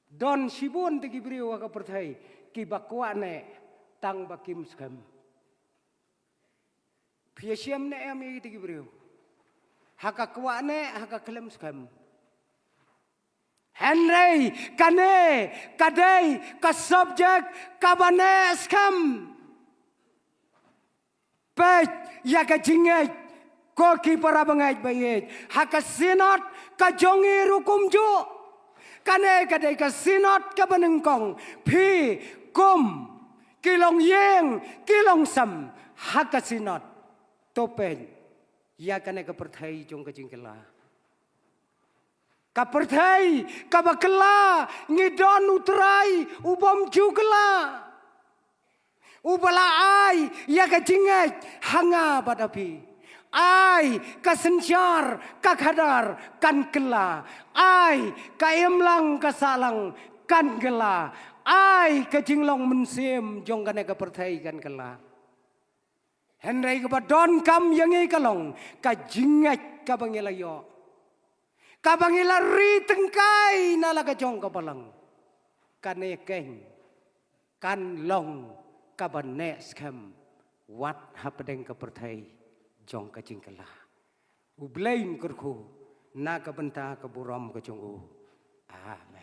Don shibun te ki briew ha ka pyrthei kiba kwah neh tang ba kim skhem. Phi ïashem ne em ïa kita ki briew? Ha ka kwah neh, ha ka khlem skhem. Hynrei kane ka dei ka subject kaba neh skhem. Peit ïa ka jingngeit, ko ki para bangeit ba ïeit, ha ka Synod ka jong ngi ruh kumjuh. Kane ka dei ka synod kaba nyngkong, phi kum ki longïing ki longsem ha ka synod. To peit ïa kane ka pyrthei jong ka jingkylla. Ka pyrthei kaba kylla, ngi don U Trai u bym ju kylla, uba la ai ïa ka jingngeit ha nga bad ha phi. Ai ka synshar ka khadar kan kylla. Ai ka imlang ka sahlang kan kylla. Ai ka jinglong mynsiem jong kane ka pyrthei kan kylla. Hynrei kaba donkam ïa ngi ka long ka jingngeit kaba ngi la ïoh, kaba ngi la ri tyngkai na la ka jong ka Balang. Kane keiñ kan long kaba neh skhem wat hapdeng ka pyrthei jong ka jingkylla. U Blei un kyrkhu na ka bynta ka burom ka jong u. Amen.